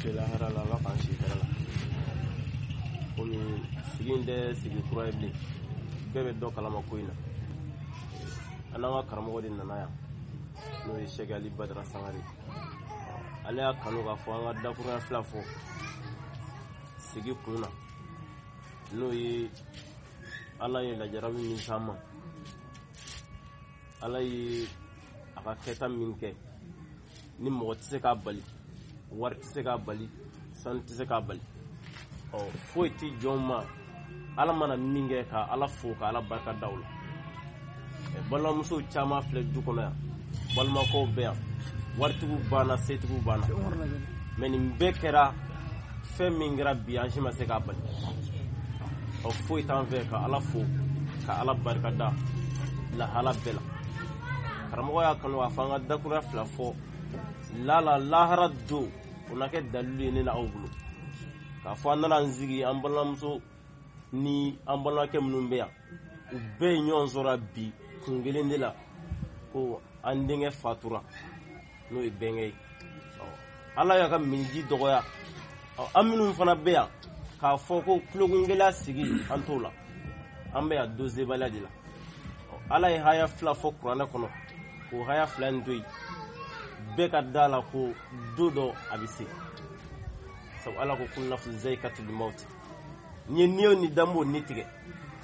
K'an tile hɛrɛ la, Ala k'an si hɛrɛ la. Komi sigi in tɛ sigi kura ye bilen, bɛɛ bɛ dɔ kalama ko in na. An n'an ka karamɔgɔ de nana yan, n'o ye Sɛki Ali Badara Sangare. Ale y'a kanu k'a fɔ an ka dakurunya fila fɔ sigi kun na, n'o ye Ala ye lajarabi min s'an ma, Ala ye a ka kɛta min kɛ ni mɔgɔ tɛ se k'a bali, wari tɛ se k'a bali, sanu tɛ se k'a bali, ɔ foyi tɛ jɔn ma Ala mana min kɛ ka Ala fo ka Ala barika da o la. Balimamusow caman filɛ du kɔnɔ yan, balimakɛw bɛ yan, waritigiw banna, setigiw banna, mɛ nin bɛɛ kɛra fɛn min kɛra bi, an si ma se k'a bali. Ɔ foyi t'an fɛ ka Ala fo ka Ala barika da lahala bɛɛ la. Karamɔgɔ y'a kanu k'a fɔ an ka dakuruya fila fɔ lala lahara don, o na kɛ dalilu ye ne na aw bolo k'a fɔ an nana an sigi. An balimamuso ni an balimakɛ minnu bɛ yan, u bɛɛ ye ɲɔgɔn sɔrɔ bi kun kelen de la, ko an denkɛ fatura, n'o ye bɛnkɛ ye. Ala y'a ka miniji dɔgɔya. An minnu fana bɛ yan k'a fɔ ko tulokungɛlɛya sigi, an t'o la, an bɛ yan dosebaliya de la. Ala ye haya fila fɔ kuranɛ kɔnɔ, k'o haya fila in to yen, bɛɛ ka da la ko don dɔ a bɛ se. Sabu Ala ko kullu nafsin zaikatul maut. N'i ye ni o ni dan b'o ni tigɛ,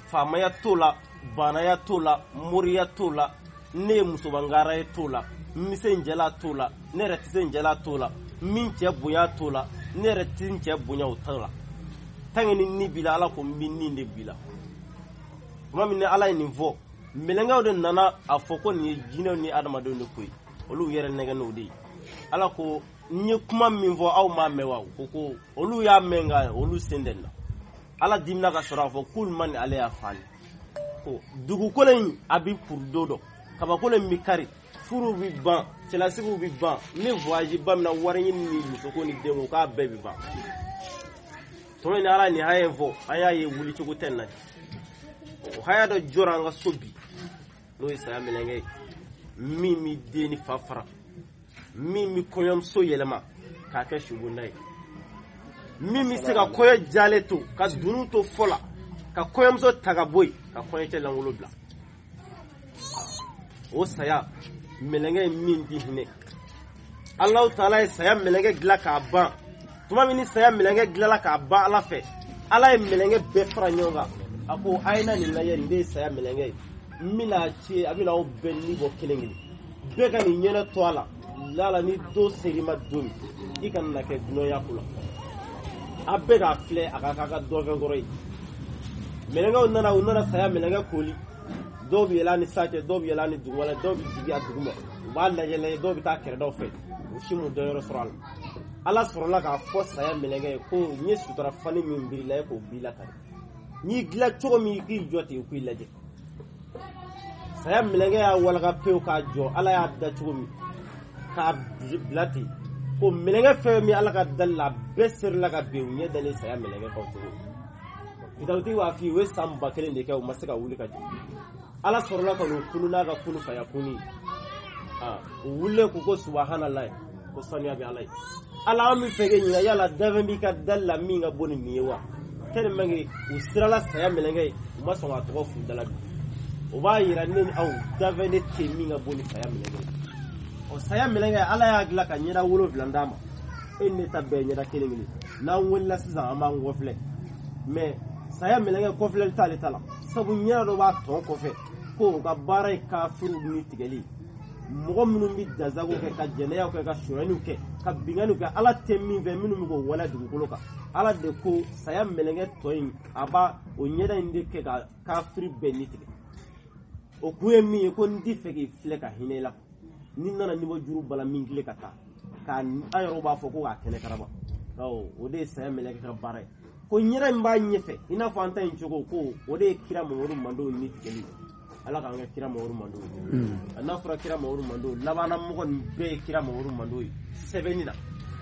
faamaya t'o la, baanaya t'o la, moriya t'o la, ne ye musobangara ye t'o la, n bɛ se n cɛla t'o la, ne yɛrɛ tɛ se n cɛla t'o la, min cɛ bonya t'o la, ne yɛrɛ tɛ n cɛ bonya o t'o la. Tant que ni ni b'i la, Ala ko n bɛ ni de b'i la. Tuma min ni Ala ye nin fɔ, mɛlɛnkɛw de nana a fɔ ko nin ye jinɛw ni adamadenw de ko ye, olu yɛrɛ nɛgɛ n'o de ye. Ala ko n ye kuma min fɔ, aw m'a mɛn wa? Ko olu y'a mɛn, nka olu sen tɛ nin na. Ala dimina ka sɔrɔ a fɔ k'olu ma nin ale y'a fa ni ko dugukolo in a bɛ kuru don dɔ, kabakolo in bɛ kari, furuw bɛ ban, cɛlasigiw bɛ ban, ni voyage ba min na, wari ɲini ni musoko ni denko, k'a bɛɛ bɛ ban. Tuma ni Ala nin haya in fɔ, an y'a ye wulicogo tɛ nin na. O haya dɔ jɔra an ka so bi, n'o ye saya mɛlɛnkɛ ye, min bɛ den ni fa fara, min bɛ kɔɲɔmuso yɛlɛma k'a kɛ subonda ye, min bɛ se ka kɔɲɔ jalen to ka dunun to fɔ la, ka kɔɲɔmuso ta ka bɔ yen, ka kɔɲɔcɛ lankolon bila. O saya mɛlɛnkɛ ye min di hinɛ, Alahu taala ye saya mɛlɛnkɛ dilan k'a ban. Tuma min ni saya mɛlɛnkɛ dilanla k'a ban Ala fɛ, Ala ye mɛlɛnkɛ bɛɛ fara ɲɔgɔn kan, a ko a ye na nin lajɛ, nin de ye saya mɛlɛnkɛ ye, n bɛna ci, a bɛna aw bɛɛ ni bɔ kelen kelen, bɛɛ ka nin ɲɛnɛ to a la, lala ni don ser'i ma don min, i kana na kɛ dunanya ko la. A bɛɛ k'a filɛ a ka k'a ka dɔnfɛn kɔrɔ ye. Mɛlɛnkɛw nana, u nana saya mɛlɛnkɛ koli, dɔw bɛ yɛlɛ a ni san cɛ, dɔw bɛ yɛlɛ a ni dugumala, dɔw bɛ jigin a duguma, u b'a lajɛ lajɛ, dɔw bɛ taa kɛrɛdaw fɛ, u si m'u dɔnyɔrɔ sɔrɔ a la. Ala sɔrɔla k'a fɔ saya mɛlɛnkɛ ye ko n ye sutura fani min biri la, e k'o b'i la ka n y'i dilan cogo min, i k'i jɔ ten, i k'i lajɛ. Saya mɛlɛnkɛ y'a walaga pewu k'a jɔ, Ala y'a da cogo min k'a bila ten, ko mɛlɛnkɛ fɛn min Ala ka dali la, a bɛɛ serila ka bin, u ɲɛ dalen saya mɛlɛnkɛ kan cogo. Kitabutigi b'a f'i ye, u ye san 1000 de kɛ, u ma se ka wuli ka jɔ. Ala sɔrɔla ka n'u kunu n'a ka kunu faya kuni, u wulilen ko subahanalayi, ko sanuya bɛ Ala ye. Ala, an bɛ fɛ k'e ɲininka, yala dafɛn b'i ka dali la min ka bon ni nin ye wa? Tellement que u sirala saya mɛlɛnkɛ ye, u ma sɔn k'a tɔgɔ f'u da la bi. O b'a yira ne ni aw, dafɛn de tɛ min ka bon ni saya mɛlɛnkɛ ye. Ɔ saya mɛlɛnkɛ, Ala y'a dilan ka ɲɛda 7 d'a ma, e ni ne ta bɛɛ ye ɲɛda kelen kelen. N'an wulila sisan, an b'an kɔfilɛ, mɛ saya mɛlɛnkɛ kɔfilɛli t'ale ta la, sabu ɲɛda dɔ b'a tɔn kɔfɛ ko o ka baara ye kafiriw ni tigɛli, mɔgɔ minnu bɛ dansago kɛ, ka jɛnɛyaw kɛ, ka sonyaniw kɛ, ka binkanniw kɛ, Ala tɛ min fɛ, minnu bɛ k'o waleya dugukolo kan. Ala de ko saya mɛlɛnkɛ tɔ in, a b'a o ɲɛda in de kɛ ka kafiri bɛɛ ni tigɛ. O kun ye min ye, ko n t'i fɛ k'i filɛ ka hinɛ i la, n'i nana ni bɔ juru bala min tile ka taa k'a, an yɛrɛw b'a fɔ ko k'a kɛnɛ karaba. O de ye saya mɛlɛkɛ ka baara ye. Ko ɲɛda in b'a ɲɛfɛ i n'a fɔ an ta in cogo, ko o de ye kira Mamadu mandenw ni tigɛli. Ala k'an kɛ kira Mamadu mandenw ye. N'a fɔra kira Mamadu mandenw, labanna mɔgɔ nin bɛɛ ye kira Mamadu mandenw ye sɛbɛnni na,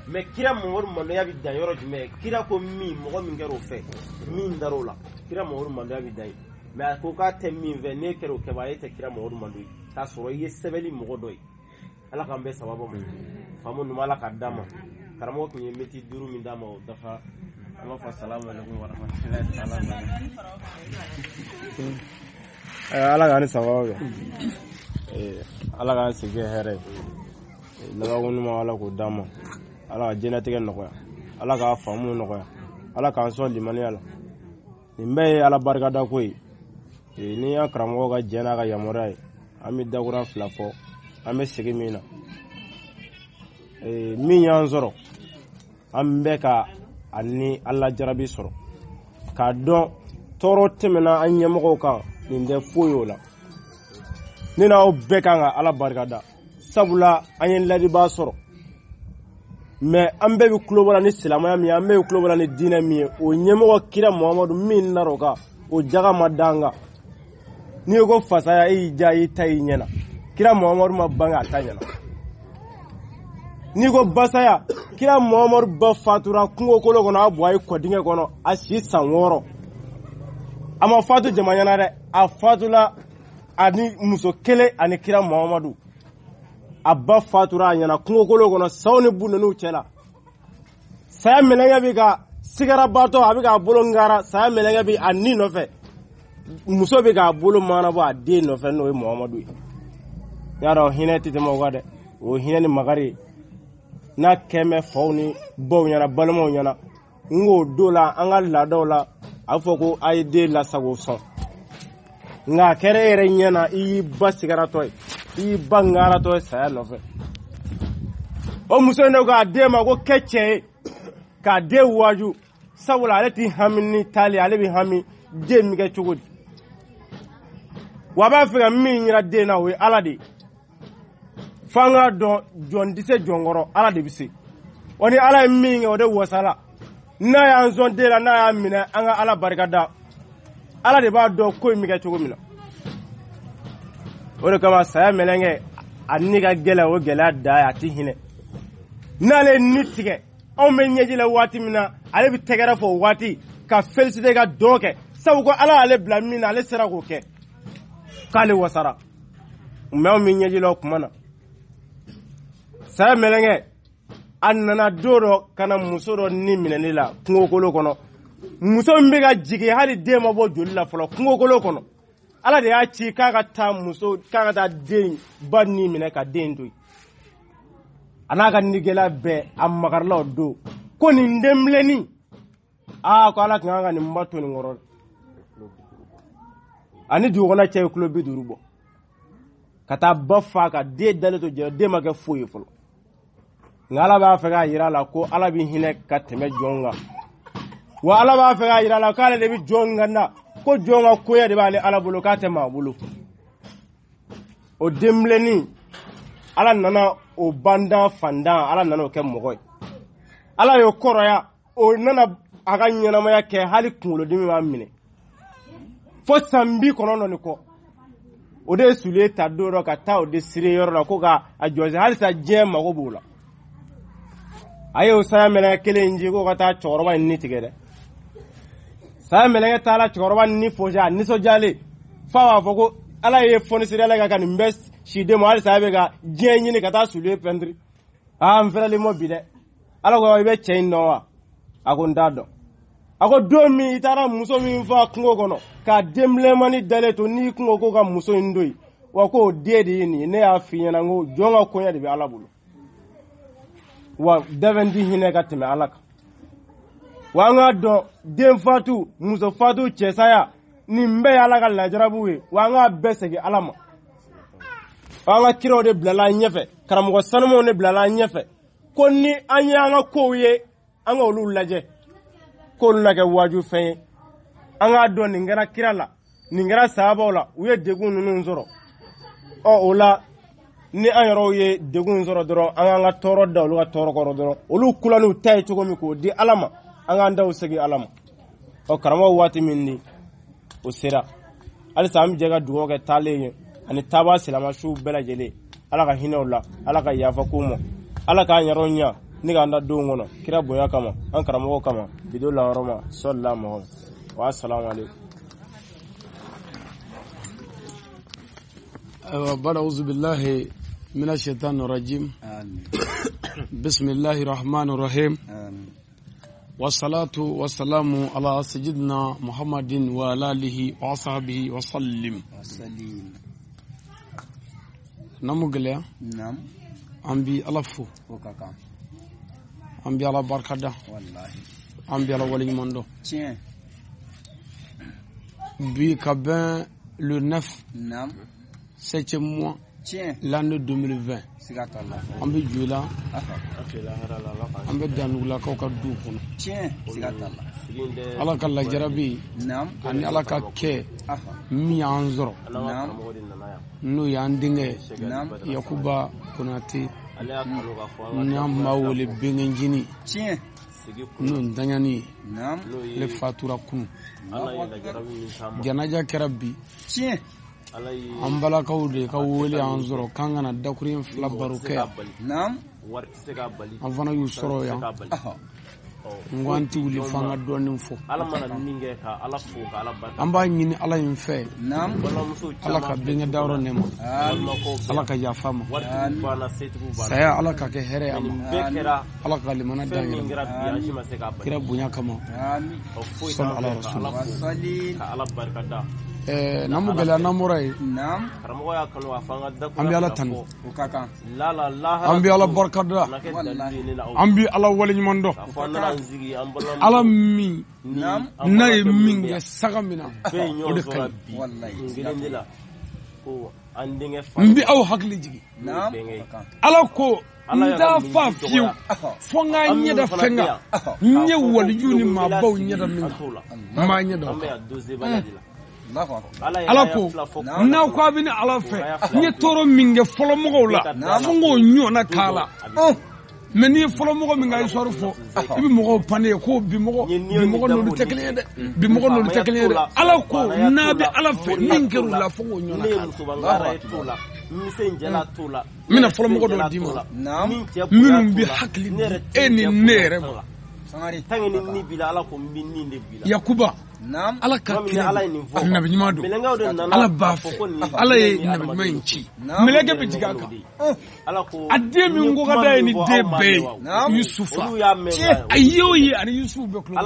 mɛ kira Mamadu mandoya bɛ dan yɔrɔ jumɛn? Kira ko min, mɔgɔ min kɛra o fɛ, min dar'o la, kira Mamadu mandoya bɛ dan yen. Mɛ a ko k'a tɛ min fɛ, n'e kɛra o kɛbaa, e tɛ kira Mamadu mando ye, k'a sɔrɔ i ye sɛbɛnni mɔgɔ dɔ ye. Ala k'an bɛɛ sababu ma, faamu ɲuman Ala k'a d'an ma. Karamɔgɔ tun ye miniti 5 min d'a ma, o dafa. An b'a fɔ salamu alaikum wa rahmatulahi taala. Ala k'an ni sababu bɛn, Ala k'an sigi hɛrɛ ye, labanko ɲuman Ala k'o d'an ma, Ala ka diɲɛlatigɛ nɔgɔya, Ala k'a faamu nɔgɔya, Ala k'an sɔn limaniya la. Nin bɛɛ ye Ala barikada ko ye. Ni an karamɔgɔ ka jɛn n'a ka yamaruya ye, an bɛ dakura 2 fɔ, an bɛ segin min na. Min y'an sɔrɔ, an bɛ ka a ni Ala jarabi sɔrɔ k'a dɔn tɔɔrɔ tɛmɛna an ɲɛmɔgɔw kan, nin tɛ foyi o la. Ne n'aw bɛɛ kan ka Ala barikada, sabula an ye ladibaa sɔrɔ. Mɛ an bɛɛ bɛ tulo bɔra ni silamɛya min ye, an bɛɛ bɛ tulo bɔra ni diinɛ min ye, o ɲɛmɔgɔ kira Muhamadu min nara o kan, o jaga ma d'an kan. N'i ko fasaya, e y'i ja, i ta y'i ɲɛna. Kira Muhamadu ma bange a ta ɲɛna. N'i ko basaya, kira Muhamadu ba fatura kungokolo kɔnɔ, a bɔ a ye kɔdingɛ kɔnɔ, a si san 6. A ma fatu jama ɲɛna dɛ, a fatula ani muso kelen ani kira Muhamadu. A ba fatura a ɲɛna kungokolo kɔnɔ, saw ni bunɛniw cɛ la. Saya mɛlɛkɛ bɛ ka sigarabatɔ, a bɛ k'a bolo ngara, saya mɛlɛkɛ bɛ a ni nɔfɛ, muso bɛ k'a bolo maanabɔ a den nɔfɛ, n'o ye Muhamadu ye. Y'a dɔn hinɛ tɛ tɛmɛ o kan dɛ, o ye hinɛ ni makari ye. N'a kɛn bɛ faw ni baw ɲɛna, balimaw ɲɛna, n k'o don la an ka laadaw la, a bɛ fɔ ko a ye den lasago sɔn. Nka a kɛra e yɛrɛ ɲɛna, i y'i ba sigaratɔ ye, i y'i ba ŋaratɔ ye saya nɔfɛ. O muso in de ko a den ma ko kɛ cɛ ye, k'a den waaju, sabula ale t'i hami ni taali, ale bɛ hami den bɛ kɛ cogo di. Wa a b'a fɛ ka min yira den na, o ye Ala de ye. F'an k'a dɔn jɔn tɛ se jɔn kɔrɔ, Ala de bɛ se. Wa ni Ala ye min kɛ, o de wasala. N'a y'an sɔn den la, n'a y'a minɛ, an ka Ala barika da. Ala de b'a dɔn ko in bɛ kɛ cogo min na. O de kama saya mɛlɛnkɛ a ni ka gɛlɛn, o gɛlɛya dan ye, a ti hinɛ. N'ale ye ni tigɛ, anw bɛ ɲɛji la waati min na, ale bɛ tɛgɛrɛ fɔ o waati ka féliciter ka dɔn kɛ, sabu ko Ala y'ale bila min na, ale sera k'o kɛ, k'ale wasara. Mɛ anw bɛ ɲɛji la o kuma na. Saya mɛlɛnkɛ a nana don dɔ ka na muso dɔ ni minɛli la kungokolo kɔnɔ. Muso min bɛ ka jigin, hali den ma bɔ joli la fɔlɔ, kungokolo kɔnɔ. Ala de y'a ci k'a ka taa muso, k'a ka taa den ba ni minɛ ka den to yen. A n'a ka nigɛlɛya bɛɛ, a magarila o don ko nin denbilennin, aa ko Ala tun kan ka nin ba to nin kɔrɔ. Ani dugukɔnɔ cɛ ye kilo 50 bɔ ka taa ba fa ka den dalen to jɛrɛ, den ma kɛ foyi ye fɔlɔ. Nka Ala b'a fɛ k'a yira a la ko Ala bɛ hinɛ ka tɛmɛ jɔn kan. Wa Ala b'a fɛ k'a yira a la k'ale de bɛ jɔn kan na, ko jɔn ka koɲɛ de b'ale Ala bolo, k'a tɛ maa bolo. O denbilennin, Ala nana o bandan fandan, Ala nana o kɛ mɔgɔ ye. Ala y'o kɔrɔya, o nana a ka ɲɛnamaya kɛ, hali kunkolodimi b'a minɛ fo san 90 ni kɔ. O de ye soulier ta don dɔ ka taa o de siri yɔrɔ la ko ka a jɔsi, halisa diɲɛ mago b'o la. A y'o saya mɛlɛkɛ kelen in ci k'o ka taa cɛkɔrɔba in ni tigɛ dɛ. Saya mɛlɛkɛ taara cɛkɔrɔba ni fosi, a nisɔndiyalen f'a b'a fɔ ko Ala ye fonisiri ala ka nin bɛɛ si den ma, halisa a bɛ ka diɲɛ ɲini ka taa soulier pɛntiri. Aa n fɛrɛlen mɔ bi dɛ. Ala ko i bɛ cɛ in dɔn wa? A ko n t'a dɔn. A ko don min i taara muso min fa kungo kɔnɔ k'a denbilenmani dalen to, n'i kun ko ko ka muso in to yen, wa k'o den de ye nin ye. Ne y'a f'i ɲɛna n ko jɔn ka koɲɛ de bɛ Ala bolo, wa dɛfɛn ti hinɛ ka tɛmɛ Ala kan. Wa an k'a dɔn den fatu, muso fatu, cɛsaya, nin bɛɛ ye Ala ka lajarabiw ye, wa an k'a bɛɛ segin Ala ma. An ka kiraw de bilala an ɲɛfɛ, karamɔgɔ sanumanw de bilala an ɲɛfɛ, ko ni an y'an ka kow ye, an ka olu lajɛ, k'olu na kɛ waaju fɛn ye. An k'a dɔn nin kɛra kira la, nin kɛra sahabaw la, u ye degun ninnu sɔrɔ. Ɔ o la, ni an yɛrɛw ye degun sɔrɔ dɔrɔn, an k'an ka tɔɔrɔ da olu ka tɔɔrɔ kɔrɔ dɔrɔn, olu kula n'u ta ye cogo min k'o di Ala ma, an k'an daw segin Ala ma. Ɔ karamɔgɔ waati min di o sera, halisa an bɛ jɛ ka dugawu kɛ taalen ye ani taaba silamɛsiw bɛɛ lajɛlen. Ala ka hinɛ u la, Ala ka yafa k'u ma, Ala k'an yɛrɛw ɲa ni k'an da denw kɔnɔ kira bonya kama, an karamɔgɔ kama, bido lahɔrɔ ma, sɔlila mɔgɔ wa salamu aleykum. Ayiwa, bada auzu billahi mina shaitani rajim. Bismillahi rahmani rahim. Wassalatu wassalamu ala sayyidina Muhammadin wa ala alihi wa sahbihi wa sallim. Namu gɛlɛya. Naam. An bi Ala fo. O ka kan. An bi Ala barikada. Wallahi. An bi Ala waleɲuman dɔn. Tiɲɛ. Bi ka bɛn le 9. Naam. 7e mois. Tiɲɛ. L'année 2020. Siga t'a la. An bɛ Joyila. An bɛ Danugulakaw ka du kɔnɔ. Tiɲɛ. Siga t'a la. Ala ka lajarabi. Naam. Ani Ala ka kɛ. Min y'an sɔrɔ. Naam. N'o y'an denkɛ. Naam. Yakuba Konate. N'an b'a wele Bengenjini. Tiɲɛ. N'o ntanyani ye. Naam. Ale fatura kunun. Janaja kɛra bi. Tiɲɛ. An balakaw de ka wele y'an sɔrɔ k'an kana dakuruɲɛ fila baro kɛ yan. Naam. An fana y'u sɔrɔ yan. N ko an ti wuli f'an ka dɔɔnin fɔ. An b'a ɲini Ala in fɛ. Naam. Ala ka denkɛ dayɔrɔ nɛma. Ala ka yafa ma. Saya Ala ka kɛ hɛrɛ a ma. Ala ka limana d'an yɛrɛ ma. Kira bonya kama. Amin. Sɔli ala rasul. Wasali. N'an gɛlɛya n'an bɔra yen. Naam. An bɛ Ala tanu. O ka kan. An bɛ Ala barikada. An bɛ Ala waleɲuman dɔn. Ala min n'a ye min kɛ saga min na o de ka ɲi. Wallahi. N bɛ aw hakili jigin. Naam. O ka kan. Ala ko n t'a fa fiyewu fo n k'a ɲɛda fɛn kan. N ye waliju ni maabaw ɲɛda min kan n b'a ɲɛda o kan. Ala ko n'aw ko a bɛ ne Ala fɛ n ye tɔɔrɔ min kɛ fɔlɔmɔgɔw la fo n k'o ɲɔgɔnna k'a la. Mais n'i ye fɔlɔmɔgɔ min ka histoire fɔ i bɛ mɔgɔw pan ne ye ko bi mɔgɔ n'olu tɛ kelen ye dɛ, bi mɔgɔ n'olu tɛ kelen ye dɛ. Ala ko n'a bɛ Ala fɛ min kɛra u la fo k'o ɲɔgɔnna k'a la. N bɛna fɔlɔmɔgɔ dɔw d'i ma Naam. minnu bɛ hakili di e ni ne yɛrɛ ma. Sangare. Yakuba. Naam. Ala ka kira nabi ɲuman don. Ala b'a fɛ. Ala ye nabi ɲuman in ci. Mɛlɛkɛ bɛ jigin a kan. A den min ko ka d'a ye ni den bɛɛ ye Yusufa. A ye o ye ani Yusufu bɛ tulonkɛ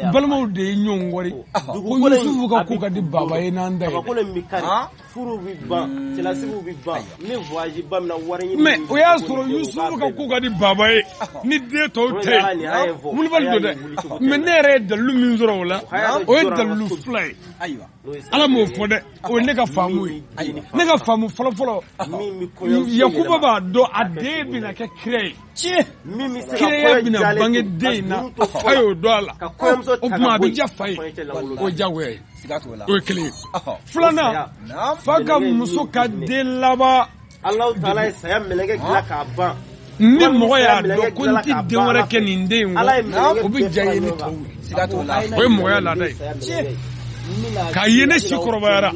la. Balimaw de ye ɲɔgɔn kɔri. Ko Yusufu ka ko ka di baba ye n'an ta ye. Mais o y'a sɔrɔ Yusufu ka ko ka di baba ye ni den tɔw tɛ ye. Wulibali don dɛ. Mais ne yɛrɛ ye dalilu min sɔrɔ o la, o ye dalilu fila ye. Ayiwa. Ala m'o fɔ dɛ, o ye ne ka faamu ye. Ne ka faamu fɔlɔ-fɔlɔ, Yakuba b'a dɔn a den bɛna kɛ kira ye. Tiɲɛ. Kiraya bɛna bange den in na, fa y'o dɔn a la. O tuma a bɛ diya fa ye, o ye diyagoya ye. Siga t'o la. O ye kelen ye. Filanan, fa ka muso ka den laban. Ni mɔgɔ y'a dɔn ko n ti den wɛrɛ kɛ nin den in kɔ, o bɛ diya n ye ni tɔw ye. Siga t'o la. O ye mɔgɔya laada ye. K'a ye ne si kɔrɔbayara,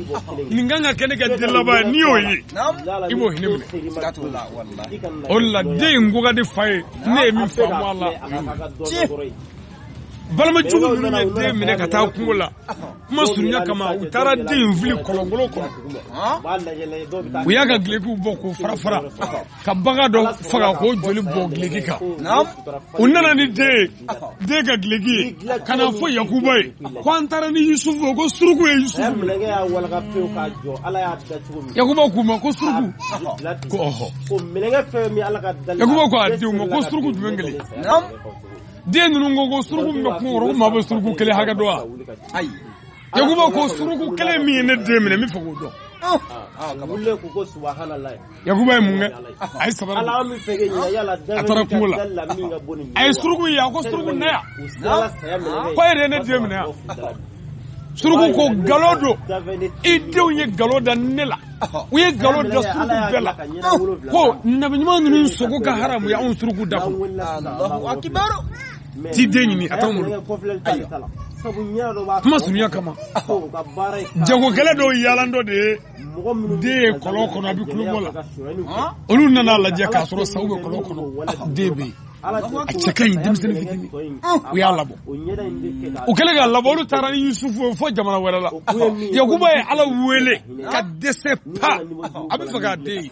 nin kan ka kɛ ne ka den laban ye, n'i y'o ye, Naam. i b'o hinɛ minɛ. Siga t'o la. Wallahi. O de la den in ko ka di fa ye, ne ye min faamu a la, o y'o ye. Balima jugu ninnu ye den minɛ ka taa kungo la, kuma surunya kama u taara den in fili kɔlɔnkolo kɔnɔ. U y'a ka gilekiw bɔ k'o fara fara ka bagan dɔ faga k'o joli bɔ gileki kan. Naam. U nana ni den ye, den ka gileki ye, ka na fɔ Yakuba ye ko an taara ni Yusufu ye, ko suruku ye Yusufu minɛ. Yakuba k'u ma ko suruku, ko ɔhɔ. Yakuba ko a denw ma ko suruku jumɛn kelen. Naam. Den ninnu ko ko suruku min bɛ kungo kɔnɔ ko maa bɛ suruku kelen hakɛ dɔn wa? Ayi. Yakuba ko suruku kelen min ye ne den minɛ n bɛ fɛ k'o dɔn. Yakuba ye mun kɛ? A ye sabara don. A taara kungo la. A ye suruku ye, a ko suruku na yan. Ko e yɛrɛ ye ne den minɛ yan. Suruku ko nkalon don. I denw ye nkalon da ne la. U ye nkalon da suruku bɛɛ la. Ko nabi ɲuman ninnu sogo ka haramu ye anw suruku da kɔnɔ. Allahu akbar. T'i den ɲini a t'anw bolo. Kuma surunya kama. Jagokɛla dɔw yaalan dɔ de ye den ye kɔlɔn kɔnɔ a bɛ kulobɔ la. Olu nana lajɛ k'a sɔrɔ saw bɛ kɔlɔn kɔnɔ den bɛ yen. A cɛ ka ɲi denmisɛnnin fitinin. U y'a labɔ. U kɛlen k'a labɔ olu taara ni Yusufu ye fo jamana wɛrɛ la. Yakuba ye Ala wele ka dɛsɛ pa a bɛ fɛ k'a den ye.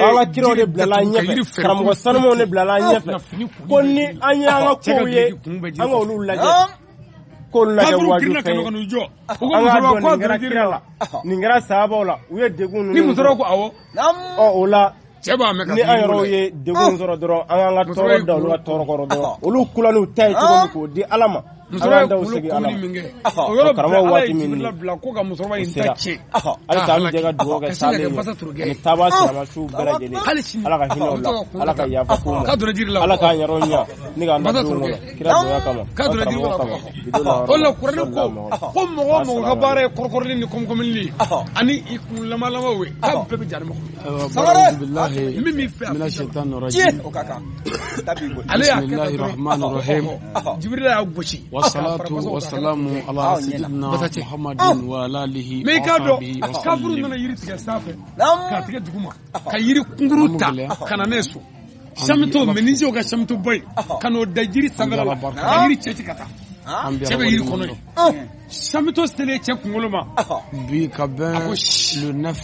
ye An ka kiraw de jiri bilala an datugu ka jiri ɲɛfɛ, fɛrɛ karamɔgɔ sanumaw de bilala an Nka ɲɛfɛ, fini kun ko ni an y'an ka Cɛ ka kow ye, duloki kun bɛ jiri an ka kɔfɛ. olu lajɛ, k'olu lajɛ Kafiriw waaju girinna ka fɛn na ye. ka n'u jɔ. U ko An k'a musokɔrɔba dɔn ko a nin kɛra donna jiri kira la. la, nin kɛra sahabaw la, u ye degun Ni ninnu musokɔrɔba sɔrɔ. ko awɔ. Ɔ, o la Cɛ b'a mɛn ka ni an yɛrɛw ye degun sɔrɔ dɔrɔn an k'an ka tɔɔrɔ da olu ka tɔɔrɔ kɔrɔ dɔrɔn olu kula n'u ta ye cogo min k'o di Ala ma an k'an da o segin Ala ma o yɔrɔ karamɔgɔ waati min Jibrila bila ko ka musokɔrɔba in ta tiɲɛ halisa an bɛ jɛ ka dugawu kɛ taalen ye ani taabaa silamɛsuw bɛɛ lajɛlen Ala ka hinɛ u la Ala ka yafa k'u ma Ala k'an yɛrɛw ɲɛ ni k'an da denw kɔnɔ kira bonya kama an karamɔgɔ kama o la kuranɛ ko ko mɔgɔ o mɔgɔ ka baara ye kɔrɔkɔrɔli ni kɔmikɔmili ye ani i kun lamalamaw ye k'a bɛɛ bɛ jahanama kɔnɔ min b'i fɛ ale y'a kɛ dɔrɔn Jibrila y'a gosi wassalatu wassalamu ala sayyidina Muhammadin wa ala alihi mais i k'a dɔn kafuru nana yiri tigɛ sanfɛ k'a tigɛ duguma ka yiri kunkuru ta ka na n'a ye so samito menuisier ka samito ba in ka n'o da jiri sanfɛla la ka yiri cɛ ci ka taa cɛ bɛ yiri kɔnɔ yen samito selen cɛ kunkolo ma bi ka bɛn le 9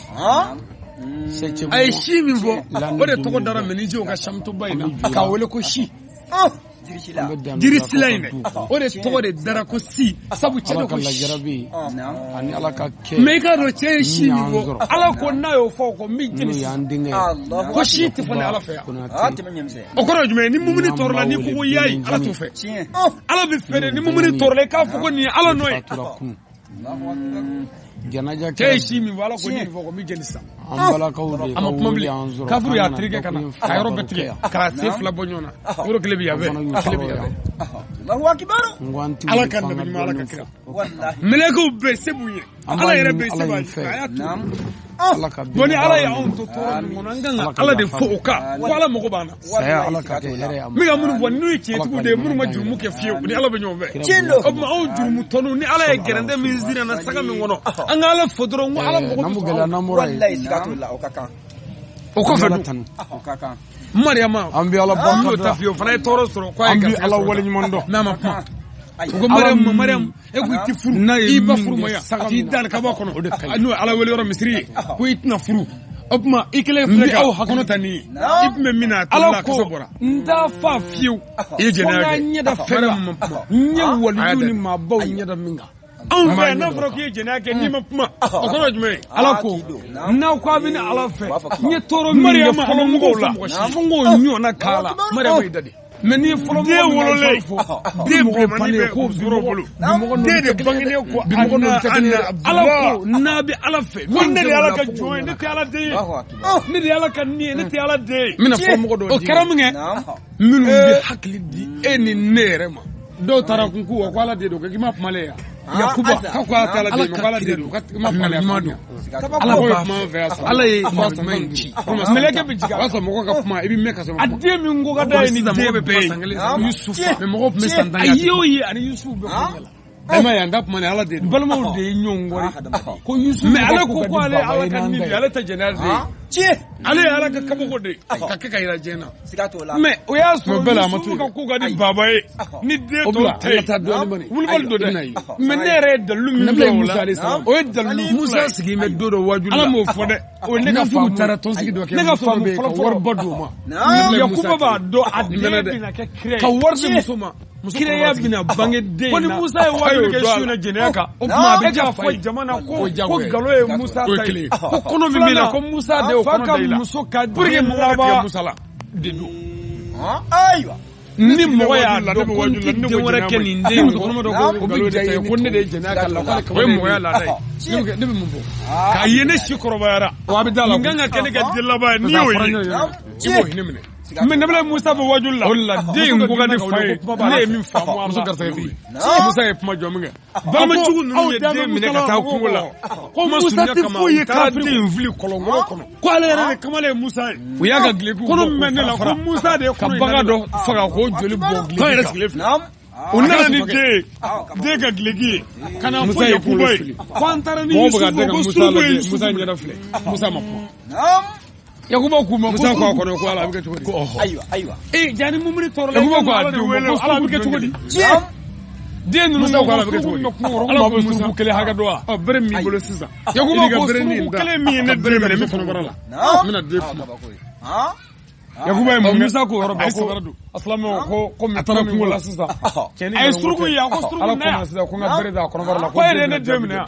a ye si min fɔ o de tɔgɔ dara menuisier ka samito ba in na k'a wele ko si jiri sila in dɛ o de tɔgɔ de dara ko si sabu cɛ de ko si ani Ala ka kɛ mais i k'a dɔn cɛ ye si min fɔ Ala ko n'a y'o fɔ o kɔ min jeni si ko si tɛ fɔ ni Ala fɛ yan o kɔrɔ ye jumɛn ye ni mumuni tɔɔrɔla n'i ko ko yayi Ala t'o fɛ Ala bɛ fɛ de ni mumuni tɔɔrɔla i k'a fɔ ko nin ye Ala nɔ ye cɛ ye si min fɔ Ala ko ni nin fɔ ko min jeni sisan a ma kuma bilen kafuru y'a terikɛ ka na ka yɔrɔ bɛɛ tigɛ k'a sen fila bɔ ɲɔgɔn na yɔrɔ kelen bɛ yan fɛ kelen bɛ yan fɛ Ala ka nabi ɲuman Ala ka kira mɛlɛkɛw bɛɛ se b'u ye Ala yɛrɛ bɛɛ se b'a ye a y'a to bon ni Ala y'anw to tɔɔrɔ min kɔnɔ an kan ka Ala de fo o kan ko Ala mago b'an na n bɛ ka minnu fɔ n'u ye tiɲɛtigiw de ye minnu ma jurumu kɛ fiyewu ni Ala bɛ ɲɔgɔn fɛ o tuma anw jurumutɔninw ni Ala ye gɛrɛntɛ min siri an na saga min kɔnɔ an ka Ala fo dɔrɔn ko Ala mago bɛ anw na o kɔfɛ dun Mariyama an bɛ Ala barika n'o ta fiyewu o fana ye tɔɔrɔ sɔrɔ k'a ye an bɛ Ala waleɲuman dɔn n'a ma kuma u ko Mariyamu Mariyamu e ko i tɛ furu i ba furu ma yan k'i da kaba kɔnɔ n'o ye Ala wele yɔrɔ misiri ye ko i tɛna furu o tuma i kɛlen filɛ ka kɔnɔ ta nin ye i tun bɛ min na a tolila a kasa bɔra n t'a fa fiyewu i ye jɛnɛya kɛ n ɲɛda fɛn la n ye walijuw ni maabaw ɲɛda min kan anw fɛ n'a fɔra k'i ye jɛnɛya kɛ n'i ma kuma o kɔrɔ ye jumɛn ye Ala ko n'aw ko a bɛ ni Ala fɛ n ye tɔɔrɔ min kɛ fɔlɔ mɔgɔw la fo n k'o ɲɔgɔnna k'a la Mariyamu y'i da de mais n'i ye fɔlɔ den wololen den bilenmani bɛ musokɔrɔw bolo den de bangenen ko Ala ko n'a bɛ Ala fɛ ko ne de ye Ala ka jɔn ye ne tɛ Ala den ye ne de ye Ala ka nin ye ne tɛ Ala den ye n bɛna fɔlɔ mɔgɔ dɔw o kɛra min kɛ minnu bɛ hakili di e ni ne yɛrɛ ma dɔw taara kun k'u ko Ala den don k'i ma kuma le yan Yakuba k'a ko a tɛ Ala den ko Ala den don k'i ma kuma le yan Ala b'a fɛ Ala ye maa in ci mɛlɛkɛ bɛ jigin o y'a sɔrɔ mɔgɔ ka kuma i bɛ mɛn ka sɔrɔ a den min ko ka d'a ye ni den bɛɛ ye Yusufu mais mɔgɔw tun bɛ san tan a ye o ye ani Yusufu bɛɛ kulonkɛ la e ma ye an ka kuma ni Ala den don balimaw de ye ɲɔgɔn kɔri ko Yusufu mais ale ko ko ale Ala ka nin de ale tɛ jɛnɛya de ye ale ye Ala ka kabako de ye ka kɛ ka yira diɲɛ na mais o y'a sɔrɔ Yusufu ka ko ka di baba ye ni den tɔw tɛ yen wulibali don dɛ mais ne yɛrɛ ye dalilu min sɔrɔ o la o ye dalilu Musa sigilen bɛ don dɔ waajuli la Ala m'o fɔ dɛ o ye ne ka faamu taara tɔnsigi dɔ kɛ ne ka faamu fɔlɔ fɔlɔ wariba d'o ma Yakuba b'a dɔn a den bɛna kɛ kira ye ka wari di muso ma kiraya bɛna bange den ko ni Musa ye waajuli kɛ su in na jɛnɛya kan o tuma a bɛ k'a fɔ jama na ko nkalon ye Musa ta ye ko kɔnɔ min bɛ na ko Musa de y'o kɔnɔ da i la muso ka pour que mɔgɔ ka tigɛ Musa la de don ayiwa ni mɔgɔ y'a dɔn ko n tɛ den wɛrɛ kɛ nin den muso kɔnɔma dɔ ko nkalon de ta ye ko ne de ye jɛnɛya k'a la k'ale o ye mɔgɔya laada ye ne bɛ mun fɔ k'a ye ne si kɔrɔbayara wa a bɛ da la nin kan ka kɛ ne ka den laban ye n'i y'o ye i b'o hinɛ minɛ mais Nabila Musa bɛ waajuli la o de la den in ko ka di fa ye ne ye min faamu a muso garisɛgɛ tigi Musa ye kuma jɔ min kɛ balimajugu ninnu ye den minɛ ka taa kungo la ko Musa tɛ foyi ye u taara kafiri den in fili kɔlɔnkɔlɔ kɔnɔ ko ale yɛrɛ de kamalen ye Musa ye u y'a ka gilekiw kɔnɔ min bɛ ne la ko Musa de ye ka kɔnɔ in bagan da ne la. dɔ faga k'o joli bɔn K'a yɛrɛ gileki kan sigilen filɛ u nana ni den ye den ka gileki ye ka na Musa fɔ ye Yakuba kunkolo ye fili ko an taara ni mɔgɔw bɛ ka Yusufu den ka ko Musa suruku ye lajɛ Yusufu Musa minɛ. ɲɛda filɛ Musa ma kuma Yakuba k'u ma ko Musa ko a suruku kɔnɔ ko Ala a bɛ kɛ cogo di ko ɔhɔ ee ja ni mumuni tɔɔrɔla i Yakuba kan ko ka a Ala de denw ma wele ko Ala a bɛ suruku kɛ cogo di den ninnu Musa ko ko Ala bɛ kɛ suruku cogo di min bɛ kungo kɔnɔ Ala ko ko Musa suruku kelen hakɛ dɔ wa ɔ bere min b'i bolo sisan Yakuba i b'i ka ko bere nin suruku da kelen min ye ne ka bere den minɛ minɛ min kɔnɔbara la n bɛna den kuma Yakuba ye mun kɛ Musa ko yɔrɔ a ye bɛɛ ko sabara don asilamɛw ko a taara kungo la sisan cɛnni a ye suruku ye a ko suruku Ala na ko yan ma sisan ko n ka bere da a kɔnɔbara la ko e de ye ne den minɛ yan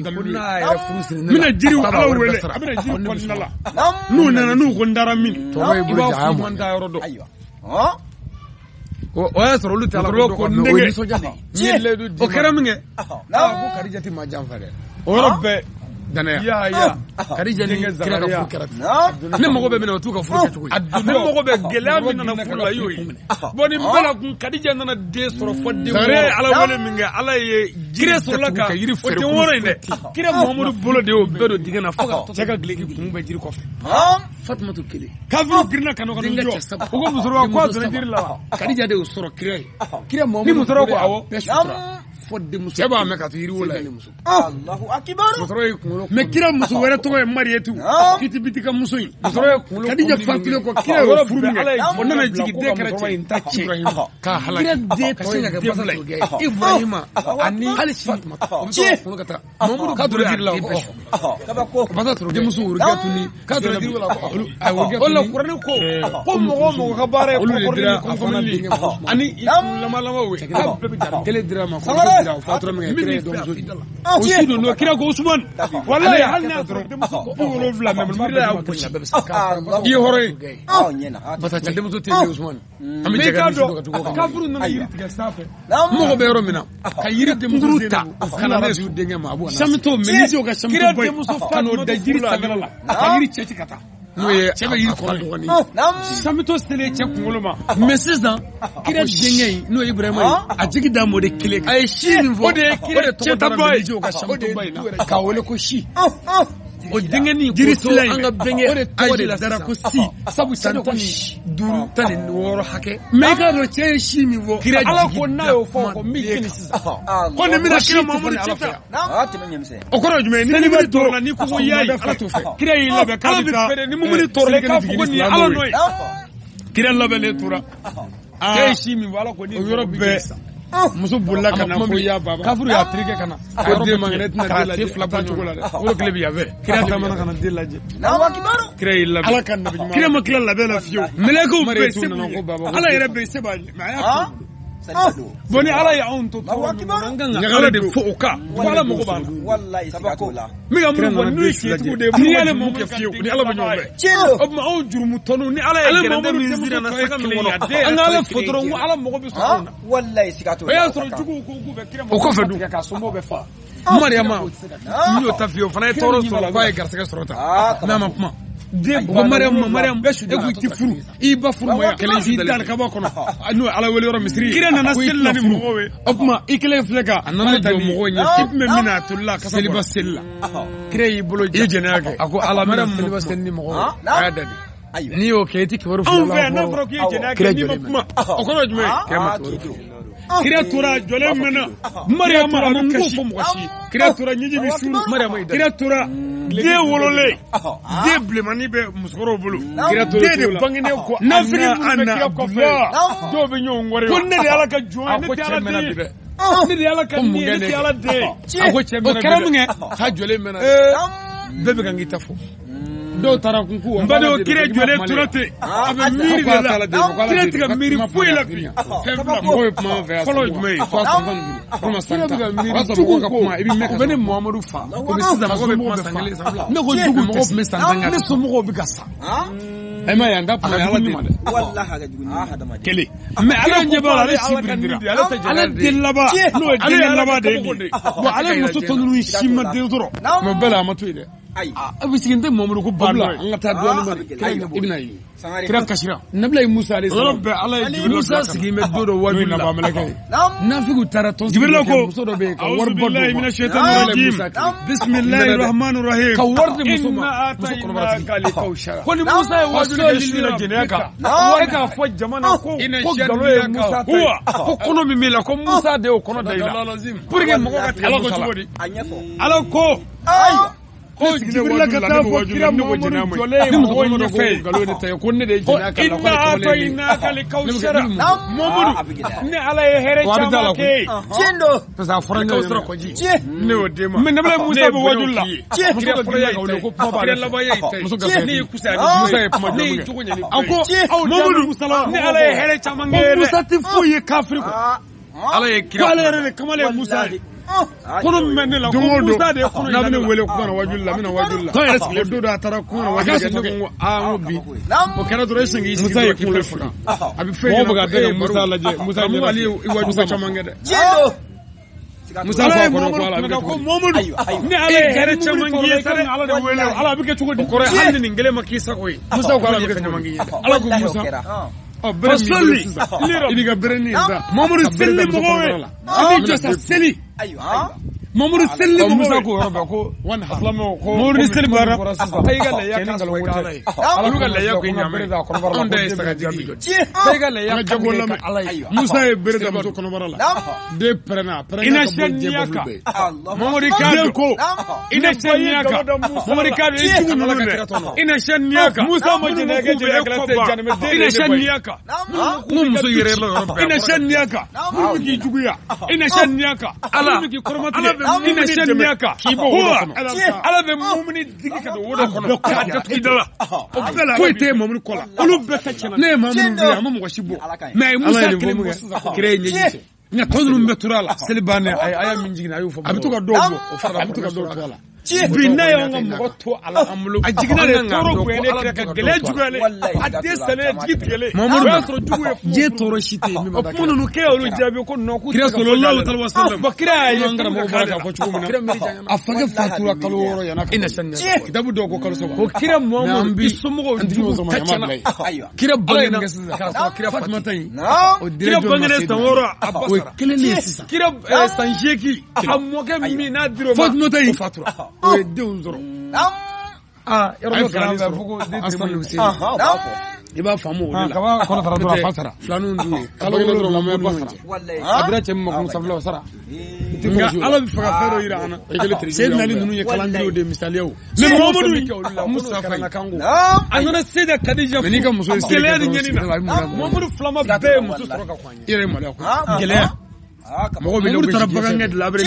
dalilu ye. N'a yɛrɛ furu siri N ne la, bɛna jiriw k'a b'a Ala wari bɛɛ wele, sara. a bɛna jiri Ko ne bɛ kɔnɔna sɔn. la. N'u nana n'u ko n taara min, Tɔnɔ y'i i bolo b'a ja, a y'a fɔ mɔn. man taa yɔrɔ dɔn. Ayiwa. Hɔn. O y'a sɔrɔ olu tɛ Ala ko dɔn, o ye nisɔndiya de ye. O kɛra min kɛ, ko Kadija tɛ maa janfa dɛ. O yɔrɔ bɛɛ danaya. Ya Kadija ni kira ka furu kɛra ten. Ne mago bɛ min na, o t'u ka furu kɛ cogo ye. Ne mago bɛ gɛlɛya min nana furu la, i y'o ye. Bon nin bɛɛ la kun, Kadija nana den sɔrɔ fɔ den wɔɔrɔ. Zakariya ye Ala wele min kɛ, Ala ye jiri sɔrɔla ka yiri o feere den wɔɔrɔ in dɛ. Kira Muhamadu bolo de y'o bɛɛ don dingɛ na fo ka cɛ ka duloki kun bɛ jiri kɔfɛ. Fatumatu kelen. Kafiru girinna ka n'o Denkɛ jɔ. cɛ saba. U ko musokɔrɔba ko a donna jiri la wa? Kadija de y'o sɔrɔ kira ye. Kira Ni Muhamadu musokɔrɔba ko awɔ. bɛɛ sutura. Fɔ denmuso. Cɛ b'a mɛn ka to yiriwo la yen. Allahu akibaru. Musokɔrɔba y'i kunkolo Mais kira muso wɛrɛ tɔgɔ ye Mariyatu. Kitibiti ka muso in. Musokɔrɔba ye kunkolo Kadija fatulen kɔ, kira y'o furu min Ala ye kɛ, o nana jigin den ko ka kɛra musokɔrɔba cɛ in ta tiɲɛ. k'a halaki. Kira den tɔ ye ka den fila fila ye. ye. Ibrahima ani hali sini o bɛ to ka kunkolo ka taa. Mamadu K'a donna jiri la, den bɛɛ su. Kabako. Basa toro Denmuso Wurukiyatu ni k'a donna jiri la, olu O la kuranɛ ko ko mɔgɔ o mɔgɔ ka baara ye Olu de kɔkɔrɔli dira ni a fana kɔnkɔnli denkɛ ma Usumani. ani i kunlamalamaw ye, k'a bɛɛ bɛ jara. Kelen dira ma, Sangare. kɔrɔ dira o fatura min kɛ, kira ye dɔgɔmuso di. O su don n'o kira ko Usumani, walayi hali n'a sɔrɔ denmuso 70 mɛ Jibrila y'a gosi. I ye hɔrɔn ye. Aw ɲɛna. Basa cɛ denmuso tɛ yen Usumani. An bɛ Mais jɛ i ka k'a misi dɔ ka tugu o dɔn kan. kafiru nana yiri tigɛ sanfɛ. N mago bɛ yɔrɔ min na, ka yiri kunkuru ta ka na n'a ye denkɛ ma, a b'o Samito mais n'i y'o ka samito Kira bɔ yen, denmuso ka n'o da jiri Fatumata sanfɛla la, ka yiri cɛci ka taa. N'o ye Cɛ bɛ yiri kɔrɔ dɔgɔnin. Samito selen cɛ kunkolo ma. Mais sisan kira denkɛ in n'o ye Ibrahima ye, a jigi da m'o de kelen kan. A ye si min fɔ, O de ye kira o de tɔgɔ dara cɛtaba ye. Mɛlɛkɛw ka samito ba in na, k'a wele ko si. O denkɛnin Jiri k'o to sila in an ka bɛnkɛ o de tɔgɔ de âge la dara sisan. ko si. Sabu San cɛ de ko 15 16 hakɛ. Mais i k'a dɔn cɛ ye si min fɔ, Kira Ala Ala ko n'a y'o fɔ ko n b'i jeni sisan. Ko Ko nin bɛna Si kira tɛ Muhamadu fɔ ni Ala cɛ fɛ ta. yan. A tɛmɛ ɲɛmisɛn. O kɔrɔ ye jumɛn ye? Ni Seliba mumuni tɔɔrɔla tɔɔrɔla n'i ko ko yayi Ala t'o fɛ. Kira y'i labɛn k'a Ala bɛ bɛ taa fɛ ni mumuni tɔɔrɔla k'a fɔ ko nin ye Ala nɔ ye. Kira labɛnnen tora. Cɛ ye si min fɔ Ala ko ni O yɔrɔ bɛɛ muso bolila ka na fɔ ya baba. Kafiru y'a terikɛ ka na. Ko den man kɛnɛ, tɛna K'a den lajɛ. sen fila bɔ A cogo la dɛ. O de tile bɛ yan fɛ. Kira taamana ka na den lajɛ. Allahu akibaru. Kira y'i labɛn. Ala ka nabi ɲuman. Kira ma tila labɛn la fiyewu. Mɛlɛkɛw bɛɛ Mariyatu se nana b'u ko baba, ye. ko Ala den yɛrɛ fa. bɛ se b'a ye mais a y'a to. Saliba don. Bon ni Ala ye anw to tɔɔrɔ min kɔnɔ, an kan ka Ala de fo o kan. Ko Ala mago b'an na. Wallahi siga t'o la. N bɛ ka Kira mun fɔ nana n'u ye den fila tiɲɛtigiw jɛ. de ye, N'i minnu y'ale ka mago jurumu kɛ kɛ fiyewu, ni Ala bɛ ɲɔgɔn fɛ. Tiɲɛ don. O tuma anw jurumutɔninw ni Ala ye Ale gɛrɛntɛ Mamadu min denmuso siri an na tɔ ye saga min kelen kɔnɔ, ye, a den an yɛrɛ ka tɔ Ala ye fo kelen dɔrɔn ye. ko Ala mago bɛ sɔrɔ anw na. Wallahi siga t'o O la. y'a sɔrɔ juguw ko k'u bɛ kira O kɔfɛ dun. tigɛ k'a somɔgɔw bɛɛ faga. Mariama n y'o ta f'i ye, o fana ye tɔɔrɔ sɔrɔ k'a ye garisɛgɛ sɔrɔ tan. N'a ma kuma. Den Ko Mariam, Mariam, e ko i ti furu, i ba furu ma yan, Kelen k'i da kaba kɔnɔ, n'o ye Ala wele yɔrɔ misiri ye. Kira nana Ko i seli la tɛna ni furu. mɔgɔw ye. O tuma i kelen filɛ ka A nana jɔ mɔgɔw ɲɛ. I tun bɛ min na a tolila a kasa seliba bɔra. seli la. Kira y'i bolo I ye ja. jɛnɛya kɛ. A ko Ala Mariam bɛna ma seliba kuma. seli ni mɔgɔw ye. A A y'a da de. Ayiwa. N'i y'o kɛ i ti kibaru Anw fɔ fɛ yan n'a fɔra k'i ye jɛnɛya kɛ Kira n'i ma jɔlen kuma, bɛ. o kɔrɔ ye jumɛn ye? Kira ma Ah, kibaru k'i fɔ. don. Kira tora a jɔlen mɛnna. Mariama a ma n ko fɔ mɔgɔ si ye. Kira tora ɲɛji bɛ suuru. Mariama y'i da. Kira tora den wololen. Den bilenmani bɛ musokɔrɔw bolo. Kira tora Den de cogo la. bangenen ko Nafigi Anna minnu bɛ Anna kira kɔfɛ. Abdullah. Dɔw bɛ ɲɔgɔn wari. Ko ne de ye Ala ka jɔn ye, A ne ko tɛ cɛ Ala mɛnna den bi ye. dɛ. Ne de ye Ala ka Ko nin mun ye, kɛ ne ne tɛ Ala den ye. A ko cɛ O mɛnna kɛra bi dɛ. min kɛ, k'a jɔlen mɛnna. Bɛɛ bɛ kan k'i ta fɔ. Dɔw taara kun k'u N badenw kira jɔlen tora ten. A bɛ miiri de la. Kira tɛ ka miiri foyi la bi. Fɛn fila. Mɔgɔw ye kuma an fɛ yan. Fɔlɔ ye jumɛn ye? Fo a san 15. Walima san 10. O y'a sɔrɔ mɔgɔw ka kuma i bɛ mɛn U bɛ ne Muhamadu fa. Komi sisan mɔgɔw bɛ kuma san kelen san fila. Ne ko jugu Mɔgɔw tun bɛ san 10 kɛ. Ne somɔgɔw bɛ ka sa. E ma ye an ka kuma ye A ka Ala jugu de ni ma ma dɛ. Wallahi a ka jugu ni hadamaden. Kelen. Mais ala ɲɛ b'a la, ale si Ala ka nin birindira. di, ale tɛ jɛnɛya Ale de. den laban n'o ye Ale ye den Ala laban ka de ye kabako nin de ye. ye. Bon ale muso tɔ ninnu si ma den sɔrɔ. Mais bɛɛ la a ma to yen dɛ. Ayi. A bɛ sigi n tɛ Muhamadu ko ba Ba nɔ nɔ ye. ye. An ka taa dɔɔnin Ah, bani. a bɛ gɛlɛya. I bɛna ye. Sangare. Kira kasira. Nabila Musa alayhi O yɔrɔ salam. bɛɛ Ala ye Jibirila Musa bila ka na. sigilen bɛ don dɔ N'o ye wajuli la. nabamɛlɛkɛ ye. Nafigiw taara tɔn Jibirila sigi kɛ, ko muso dɔ bɛ yen ka A'udhu wari ba billahi d'o ma. minash shaitanir Nabila rajim. Musa kelen. Bismillahir rahmanir rahim. Ka wari di muso ma. Inna Muso kɔnɔbaratigi. atainaka al-kawthar. Ko ni Musa ye wajuli kɛ su la jɛnɛya kan. E k'a fɔ jama na ko Inna ko nkalon ye Musa ta ye. Huwa. Ko kɔnɔ min b'i la ko Musa de y'o kɔnɔ da i la. Pour que mɔgɔw ka tigɛ Ala ko Musa la. cogo di? A ɲɛfɔ. Ala ko Ayiwa. ko Jibirila ka taa fɔ kira Muhamadu jɔlen ye Ni muso mɔgɔw kɔnɔma dɔ ko ɲɛfɛ ye. nkalon ye ne ta ye, ko ne de ye Ko jɛnɛya k'a la, inna ko ale kamalen ye ne ye. atainaka al-kawthar. Ne bɛ mun Ah, a Muhamadu bɛ gɛlɛya. ni Ala ye hɛrɛ Wa a bɛ da la caman kɛ ye. Tiɲɛ don. Parce que a fɔra ɲɔgɔn Kawusara ɲɛna. kɔji. Tiɲɛ. Ne y'o d'e ma. Mais Nabila Musa bɛ wajuli la. Tiɲɛ. Muso dɔ Kira grinna ka wele ko kuma b'ale Kira fɛ. laban y'i ta ye. Muso garisɛgɛ Ne y'i tigi. kusaya Musa ye kuma Ne jɔ y'i mun kɛ. jogo ɲɛ ni A ko Tiɲɛ. aw Muhamadu, Musa la ni Ala ye hɛrɛ caman kɛ Ko ye dɛ. Musa tɛ foyi ye kafiri kɔ. Ah. Ala ye Ko kira ale yɛrɛ de kamalen ye Musa ye. Kɔnɔ min bɛ ne la ko Musa de ye kɔnɔ n'a bɛ ne wele kuma na wajuli la n bɛna wajuli la. Tɔn yɛrɛ sigilen don dɔ a taara kuma na wajuli la ne ko aa n ko bi o kɛra dɔrɔn e sen k'i sigi Musa ye dɔrɔn kunkolo kunkolo faga. A bɛ fɛn mɔgɔw bɛ ka bɛɛ ka Musa lajɛ Musa karamɔgɔ ɲɛna ale ye wajuli caman kɛ dɛ. Musa Ala fɔ ye a kɔnɔ ko Muhamadu Ala a bɛ kunna kɛ ko cogo di. Muhamadu Ni Ala ye hɛrɛ caman k'i ye sa dɛ. Ala de wele Ala a bɛ kɛ cogo di O kɔrɔ ye hali ni nin kelen ma k'i sago ye. Musa ko Ala a bɛ bɛ kɛ fɛn cogo caman di. k'i ye dɛ. Ala ko Musa ɔ bere min b'i bolo sisan i b'i ka bere nin ta. Mamadu ka bere seli da muso mɔgɔw ye. kɔnɔbara la. I b'i jɔ sa seli. Mamadu seli Ɔ Musa mɔgɔw ye. ko yɔrɔ bɛɛ ko silamɛw ko Mamadu ni seli bɔra bɔra sisan A y'i ka layiya cɛ ni kan nkalon sɔrɔ i ko ka tɛ. Ala ye. Ala Olu ka ko layiya Musa ko ko n ka ɲaamɛ. bere da kɔnɔbara la Anw ko ta ye den bɛna sagajigi jaabi ye. jɔ. Bɛɛ ka layiya An ka kan jago tigɛ lamɛn. ka Ala ye. Musa ye bere da muso kɔnɔbara la. Den pɛrɛnna a pɛrɛnna Ina ka bɔ sɛ diɲɛ niya bɔbili kan. bɛɛ ye. Mamadu k'a Den dɔn. ko Ina sɛ niya kan. Mamadu k'a dɔn i jugu ninnu dɛ. Ina sɛ niya kan. Musa ma jɛnɛya kɛ jɛnɛya kɛla tɛ janimɛ den de Ina ye sɛ ne ba ye. niya kan. n ko muso yɛrɛ la yɔrɔ bɛɛ. Ina sɛ niya kan. Minnu bɛ k'i juguya. Ina sɛ niya kan. Ala Minnu bɛ k'i kɔrɔmatigɛ. Ala bɛ mumuni Ina sɛ dɛmɛ niya kan. k'i bɔ wo dɔ kɔnɔ. Ala bɛ mumuni digi ka don wo dɔ kɔnɔ. K'a datugu i da la. O bɛɛ la foyi tɛ Mamadu kɔ la. Olu bɛɛ ta tiɲɛna. Ne ye maa minnu wele a ma mɔgɔ si bɔ. Mais a ye Ala Musa ye nin fɔ kelen mun bɔ kɛ sisan. kira ye ɲɛji cɛ. Nka tɔ ninnu bɛɛ tora a la. Seli bannen a ye aya min jiginna a y'o fɔ. A bɛ to ka dɔw bɔ a bɛ to ka dɔw to a la. Bi n'a y'anw ka mɔgɔ to a la an bolo. A jiginna de An kan k'a tɔɔrɔ dɔn ko bonyalen Ala kira bɛ kan ka gɛlɛya gɛlɛya juguyalen. Wallahi, A den salen jigi tigɛlen. Mamadu O y'a sɔrɔ jugu ye diɲɛ tɔɔrɔ si tɛ yen min ma O da kuma kira. ninnu k'e y'olu jaabi ko non k'u Kira tɛ se ka foyi sallallahu k'ale la. alaihi wasallam. Bon kira y'a ye An karamɔgɔ fɛn bɔra min k'a ka fɔ cogo min Kira na. miiri janyana. A fakɛ fatura kalo 6 yan'a ka Ina sɛ niya kan. Kitabu dɔw ko kalo 3. Ko kira Mais an Muhamadu bi i somɔgɔw an ti jugu ɲɔgɔn sɔrɔ ta a ma tiɲɛna. bila yen. Kira Ala ye bangena min kɛ sisan k'a sɔrɔ kira Fatumata in o Kira dira jɔn ma bangenen Seydina san 6 a ba O ye sara. kelen de ye sisan. Kira san 8 a mɔkɛ min n'a dir'o ma Fatumata in o fatura. o ye denw sɔrɔ. Aa yɔrɔ A ye dɔ kɛra filani an fɛ sɔrɔ. fo ko den Asan tɛ Hussein. I b'a faamu o de la. Kaba kɔnɔ taara dɔrɔn a fa sara. Filaninw dun ye kalo 7 mɛ ba sara. A dira cɛ min ma ko sanfɛla o sara. Nka Ala bɛ fɛ ka fɛn dɔ yira an na. Seydina Ali ninnu ye kalandenw de misaliyaw. Mais Muhamadu Musa fa in. a nana Seyida Kadija Mais n'i ka muso ye seli gɛlɛya kɛ ni dɔrɔn ɲɛni sigida la, a bɛ na maloya mɔgɔ ye. Muhamadu filama bɛɛ ye muso sɔrɔ ka kɔn a ɲɛ I yɛrɛ ye maloya koyi. gɛlɛya Mɔgɔw bɛ Muhamadu taara lagosi bagan diɲɛ gɛn de la Ala bɛ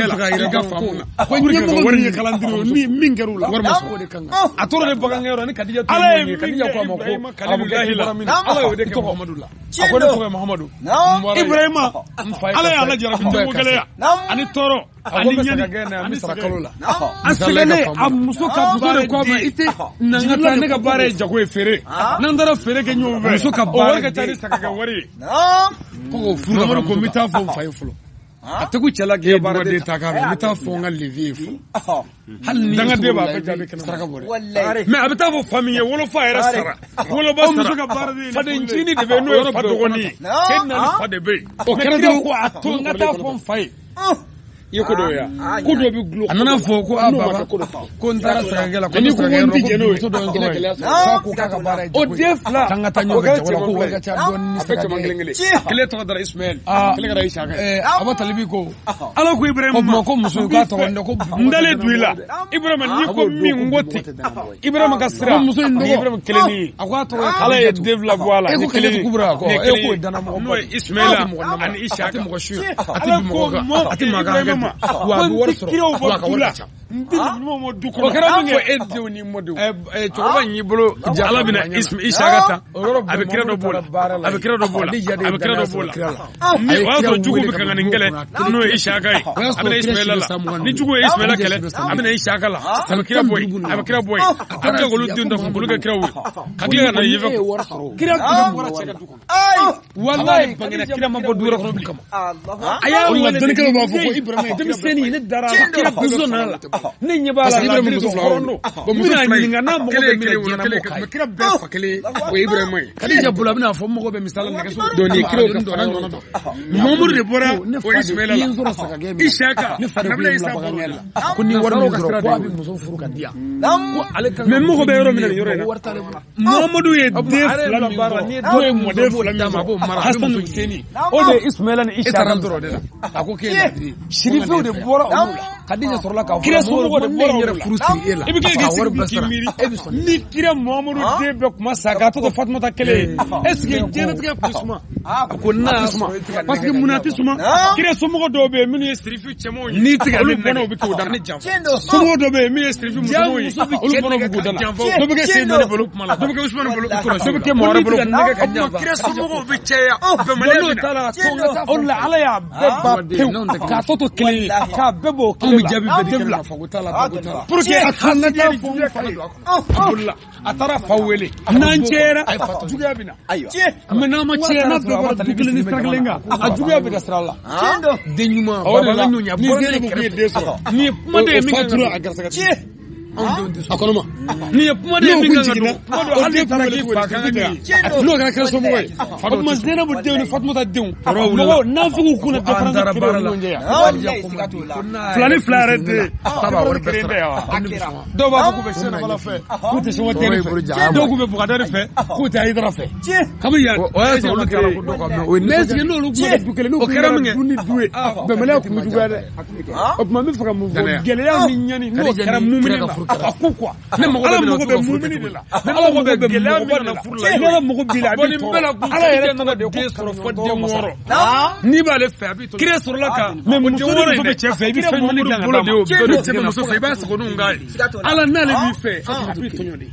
fɛ k'a yira i ka ko faamu na ko ɲɛmɔgɔ wari min ye kalandiri ye min kɛra u la wari ma sɔrɔ O de kan a tora de bagan gɛn yɔrɔ ni Kadija Ala tun ye ye min Kadija kɛ ko a ma ko Ibrahima arabukɛ Kalilullahi la. bɔra min na Ala y'o de kɛ Muhamadu la a ko ne tɔgɔ ye Muhamadu N bɔra yen. Ibrahima N fa ye Ala karisa y'ala ye. jarabi N ba ye denko karisa ye. gɛlɛya ani tɔɔrɔ A ko ani n bɛ ɲani saga gɛn na n bɛ ani sara sɛgɛn. kalo la. A sɛgɛnnen a muso ka Muso de ko a ma i tɛ na n ka taa ne ka baara ye jago ye feere n'an taara feere kɛ ɲɔgɔn fɛ Muso ka o baara wari ka ca den. ni sagakɛ wari ye Ko k'o furu ka Mamadu fara ko n muso bɛ taa kan. fɔ n fa ye fɔlɔ A tɛ ku cɛ la k'i E ye ye baara dugaden den ta k'a la n bɛ taa fɔ n ka levier ye fɔlɔ. Hali ni Dangaden b'a sogo la, bɛɛ i jaabi bɛ kɛnɛ ma. saraka bɔ dɛ. Mais a bɛ taa fɔ fa min ye wolofa yɛrɛ sara woloba O muso sara ka baara de ye faden ncinin de bɛ yen n'o ye fa dɔgɔnin ye Seydina Ali fa de bɛ yen O mais kɛra kira dɔrɔn ko a to n ka taa fɔ n fa ye i ye ko dɔ ye wa ko dɔ bɛ gulon A nana fɔ ko a baba ko n taara sagakɛ la ko N'i ne ko ko sagakɛ n ti yɔrɔ jɛn n'o ko ye. muso dɔ ye n sɔrɔ yen k'a ko k'a ka baara ye O jago ye. den fila K'an ka taa o ɲɔgɔn fɛ kɛra jago la ko cɛman wari ka fila ca dɔɔni ni ye a bɛɛ cɛman sagakɛ kelen ye. kelen kelen tɔgɔ dara Ismaël Aa kelen kɛra Isaka ye Aba Talibi ko Ala ko Ibrahima ko ma ko muso in k'a tɔgɔ n dɛ ko n dalen don i la Ibrahima n'i ko min n ko ten Ibrahima ka sira Ko muso in ni tɔgɔ. Ibrahima kelen ye A ko a tɔgɔ ye Ala ye Kadijatu. den fila bɔ a la E ko ni kelen Kadijatu ye Kubra ko ni e kelen k'o ye danamɔgɔ n'o ba ye de. Ismaïla A tɛ mɔgɔ nama. ani A tɛ Isaka mɔgɔ suɲɛ a tɛ Ala bin ko mɔgɔ kan mɔ a tɛ maa ka hakɛ Ibrahima dun ma wa a ko bɛ n wari ti sɔrɔ kiraw wa a bɔ ka du wari la ka ca. n tɛ ɲumanw bɔ du O kɔnɔ kɛra min ko kɛ e denw ni mɔdenw cɛkɔrɔba in y'i bolo Ala bɛna Isaka ta O yɔrɔ a bɛɛ bɛ kira dɔ Mamadu b'o la taara baara la a bɛ kira dɔ b'o la Khadija de a ye bɛ kira danaya dɔ b'o sɔrɔ la kira la. ni A ye o y'a kira sɔrɔ jugu wele bɛ ka kan ka don nin du kɛlɛ kɔnɔ, a n'o ye kelen Isaka ye O y'a a sɔrɔ bɛna kira Ismaïla si bɛ la san mugan ni ni jugu ye duuru. Ismaïla Khadija kɛlɛ si bɛ san a bɛna Isaka la a bɛ kira bɔ yen a bɛ kira bɔ yen a bɛ tila k'olu denw ta k'olu kɛ kiraw ye ka tila ka na Ni yefe e ye wari sɔrɔ kira kira bɔra cɛ ka du kɔnɔ walayi bangena kira ma bɔ du wɛrɛ kɔnɔ bilen a y'a O de la wele dɔnnikɛlaw b'a fɔ ko Ibrahima ye kira denmisɛnnin ne dara a la kira muso nana la ne ɲɛ b'a la Parce que Ibrahima ladiri muso don fila hɔrɔn don. don Bon, n muso bɛna fila in, ɲininka n'a mago kelen bɛ ye min na kelen diɲɛ na wolo, m'o k'a kelen ye ye kira bɛɛ fa kelen ye, o ye Ibrahima ye. Khadija bolo a bɛna fɔ n mago bɛ misali la nɛgɛso Donc nin ye kiraw ka dɔ fara n'a ɲɔgɔn ɲɔgɔn kan. Mamadu de bɔra ne o fa de Ismaïla i ye la. n sɔrɔ sagakɛ min na Isaka ne fa de kun Nabila ye n Isa bila bɔr'o bagangɛ la. la ko ni wari min Nansaraw ka sɔrɔ sira ko de a y'o bɛ ye. muso furu ka di yan ko ale kan Mais ka n mago muso bɛ yɔrɔ ɲini min na nin de yɔrɔ in na ko wari t'ale bolo Muhamadu ye O tuma den a yɛrɛ fila bila min baara la sɔrɔ n'i ye n'o ye den mɔden muso fila min d'a ma a b'o sɔrɔ mara a bɛ Hasan muso ɲini Husseini o de ye Ismaïla ni E taara Isaka n sɔrɔ o de la. A ko k'e ye ladiri ye. Sirifew de bɔra olu la. Kadija sɔrɔla k'a fɔ kira somɔgɔw de bɔra yɛrɛ furu siri e la i bɛ k'i sigi k'i miiri ni kira Muhamadu den bɛɛ kuma sa k'a to Fatumata kelen ye est ce que diɲɛlatigɛ kun suma a ko n'a y'a suma parce que mun na a tɛ suma kira somɔgɔ dɔw bɛ yen minnu ye sirifu cɛmanw ye n'i tigɛ olu bɔnnaw bɛ k'o da la somɔgɔ dɔw bɛ yen min ye sirifu musomanw ye olu bɔnnaw bɛ k'o da la dɔ bɛ kɛ Seydina bolo kuma la dɔ bɛ kɛ Usumani bolo dɔ bɛ kɛ mɔgɔ wɛrɛ bolo kira somɔgɔw bɛ caya bɛnbaliya bɛ na o de la Ala y'a bɛɛ ban pewu k'a tɔ to kelen ye k'a bɛɛ b'o kelen la jaabi bɛɛ di kelen ma fago t'a la bago t'a la pour que a ka taa fɔ n fa ye a bolila a taara fa wele n'an cɛyara juguya bɛ na mais n'an ma cɛya n'a bɛɛ bɔra du kelen ni sira kelen kan a juguya bɛ ka sira la den ɲuman o de baba la ka ɲɔɲa ni bɔra ne Zenabu kun ye kɛrɛfɛ den sɔrɔ ni ye kuma de ye min kan ka fatura don a garisɛgɛ a kɔnɔ ma ni ye kuma de ye n'o min kun kan ka jiginna don kuma dɔ hali n'i taara k'i fa kan ka ɲɛ n'o kɛra kira somɔgɔ ye o tuma Zenabu denw ni Fatumata denw mɔgɔw nafigiw kun na an différence taara kelen baara u la ni ɲɔgɔn cɛ yan fila fila ni fila yɛrɛ de ta b'a wari bɛɛ sara dɔw b'a fɔ k'u bɛ Sɛnɛfala fɛ k'u tɛ Sɛnɛfala fɛ dɔw k'u bɛ Bugadari fɛ k'u tɛ Ayidara fɛ kabi yan o y'a sɔrɔ olu taara ko dɔ kan mɛ o ye mais est ce que n'olu kun bɛ du kelen n'u O kun kɛra kɛra min kɛ? du ni du ye bɛnbaliya kun bɛ juguya dɛ o tuma n bɛ fɛ ka mun fɔ Danaya. gɛlɛya ni ɲani n'o Kadija kɛra ni mumini kira ka ma furu kɛra. a ko quoi Ne mago Ala bɛ mago bɛ min na, o t'u ka furu mumini kɛcogo de la ye. Ala mago bɛ gɛlɛya mɔgɔba min de na la furu la ni Ala mago b'i la a bon b'i nin bɛɛ la tɔɔrɔ kun Ala yɛrɛ Kadija nana tɔgɔ de den ko sɔrɔ fɔ kanuɲɔgɔn den masa wɔɔrɔ n'i b'ale fɛ a b'i tɔɔrɔ kira sɔrɔla ka mais o muso den ni wɔɔrɔ muso in bɛ dɛ cɛ fɛ i bɛ kira fɛn ɲuman Muhamadu dilan ka bolo d'a de ma y'o bɛɛ de cɛ bɛ muso fɛ i b'a sogo nun k'a ye Ala n'ale b'i fɛ a b'i tɔɲɔ de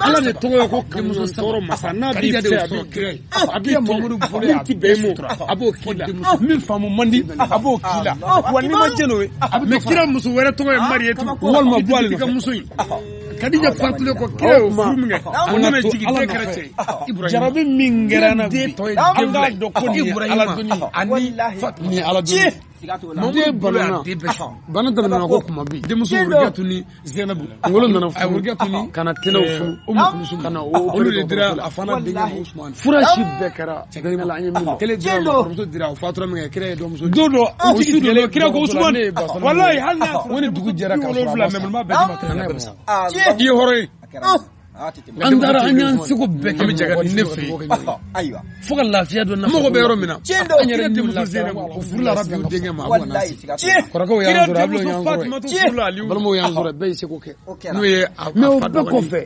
Ala de tɔgɔ ye ko kanuɲɔgɔn tɔɔrɔ masa n'a b'i Kadija de fɛ y'o a b'i sɔrɔ kira ye a b'i Muhamadu tɔɲɔ bolo min ti bɛn i ma a b'o k'i la min faamu man di a b'o k'i la wa n'i ma jɛn n'o ye a bɛ mais kira muso wɛrɛ tɔgɔ ye Mariyatu Walima bɔ ale i ka nɔfɛ. muso in Kadija fatulen kɔ kira y'o furu min kɛ o nana jigin Ala den kɛra nɔfɛ. cɛ ye Jarabi min kɛra an na bi den tɔ ye an den k'a fila ye. dɔn ko nin ye Ala doni ye ani nin ye Ala doni ye den bolo banana y'a den bɛɛ sɔrɔ. bana daminɛna ko kuma bi denmuso Wurugiyatu ni Zenabu ngolo nana a furu Wurugiyatu ni ka na tɛnɛw furu Umu Kulusum ka na o olu de dira a fana denkɛ ma Usumani fura si bɛɛ kɛra bɛnbaliya la an ye min fɔ. kelen dira ma kɔrɔmuso dira o fatura min kɛ kira ye dɔgɔmuso don dɔ O o su su dɔ la, dɔ kira ko dɔgɔtɔrɔso la, ne Usumani ye Basalama walayi wele. hali n'a Ko ni dugu jɛra k'a sɔrɔ a wolonwula ma sa. mɛ bɛɛ d'i ma Ka n'a ye Bamakɔ. i ye hɔrɔn ye An taara an y'an seko bɛɛ kɛ An bɛ jɛ ka mɔgɔ ni ne su fɛ ka yen. dugawu kɛ ɲɔgɔn ye. Fo ka lafiya dɔ n mago bɛ yɔrɔ min na An yɛrɛ kira ni denmuso lafiya Zenabu o o furu la Rabiu denkɛ ma Abu Anasi Kɔrɔkɛw y'an kira sɔrɔ abilaw denmuso y'an sɔrɔ yen. Fatumatu furu la Aliyu balimaw y'an sɔrɔ yen, bɛɛ y'i seko kɛ n'o ye a mais o fa bɛɛ dɔgɔnin kɔfɛ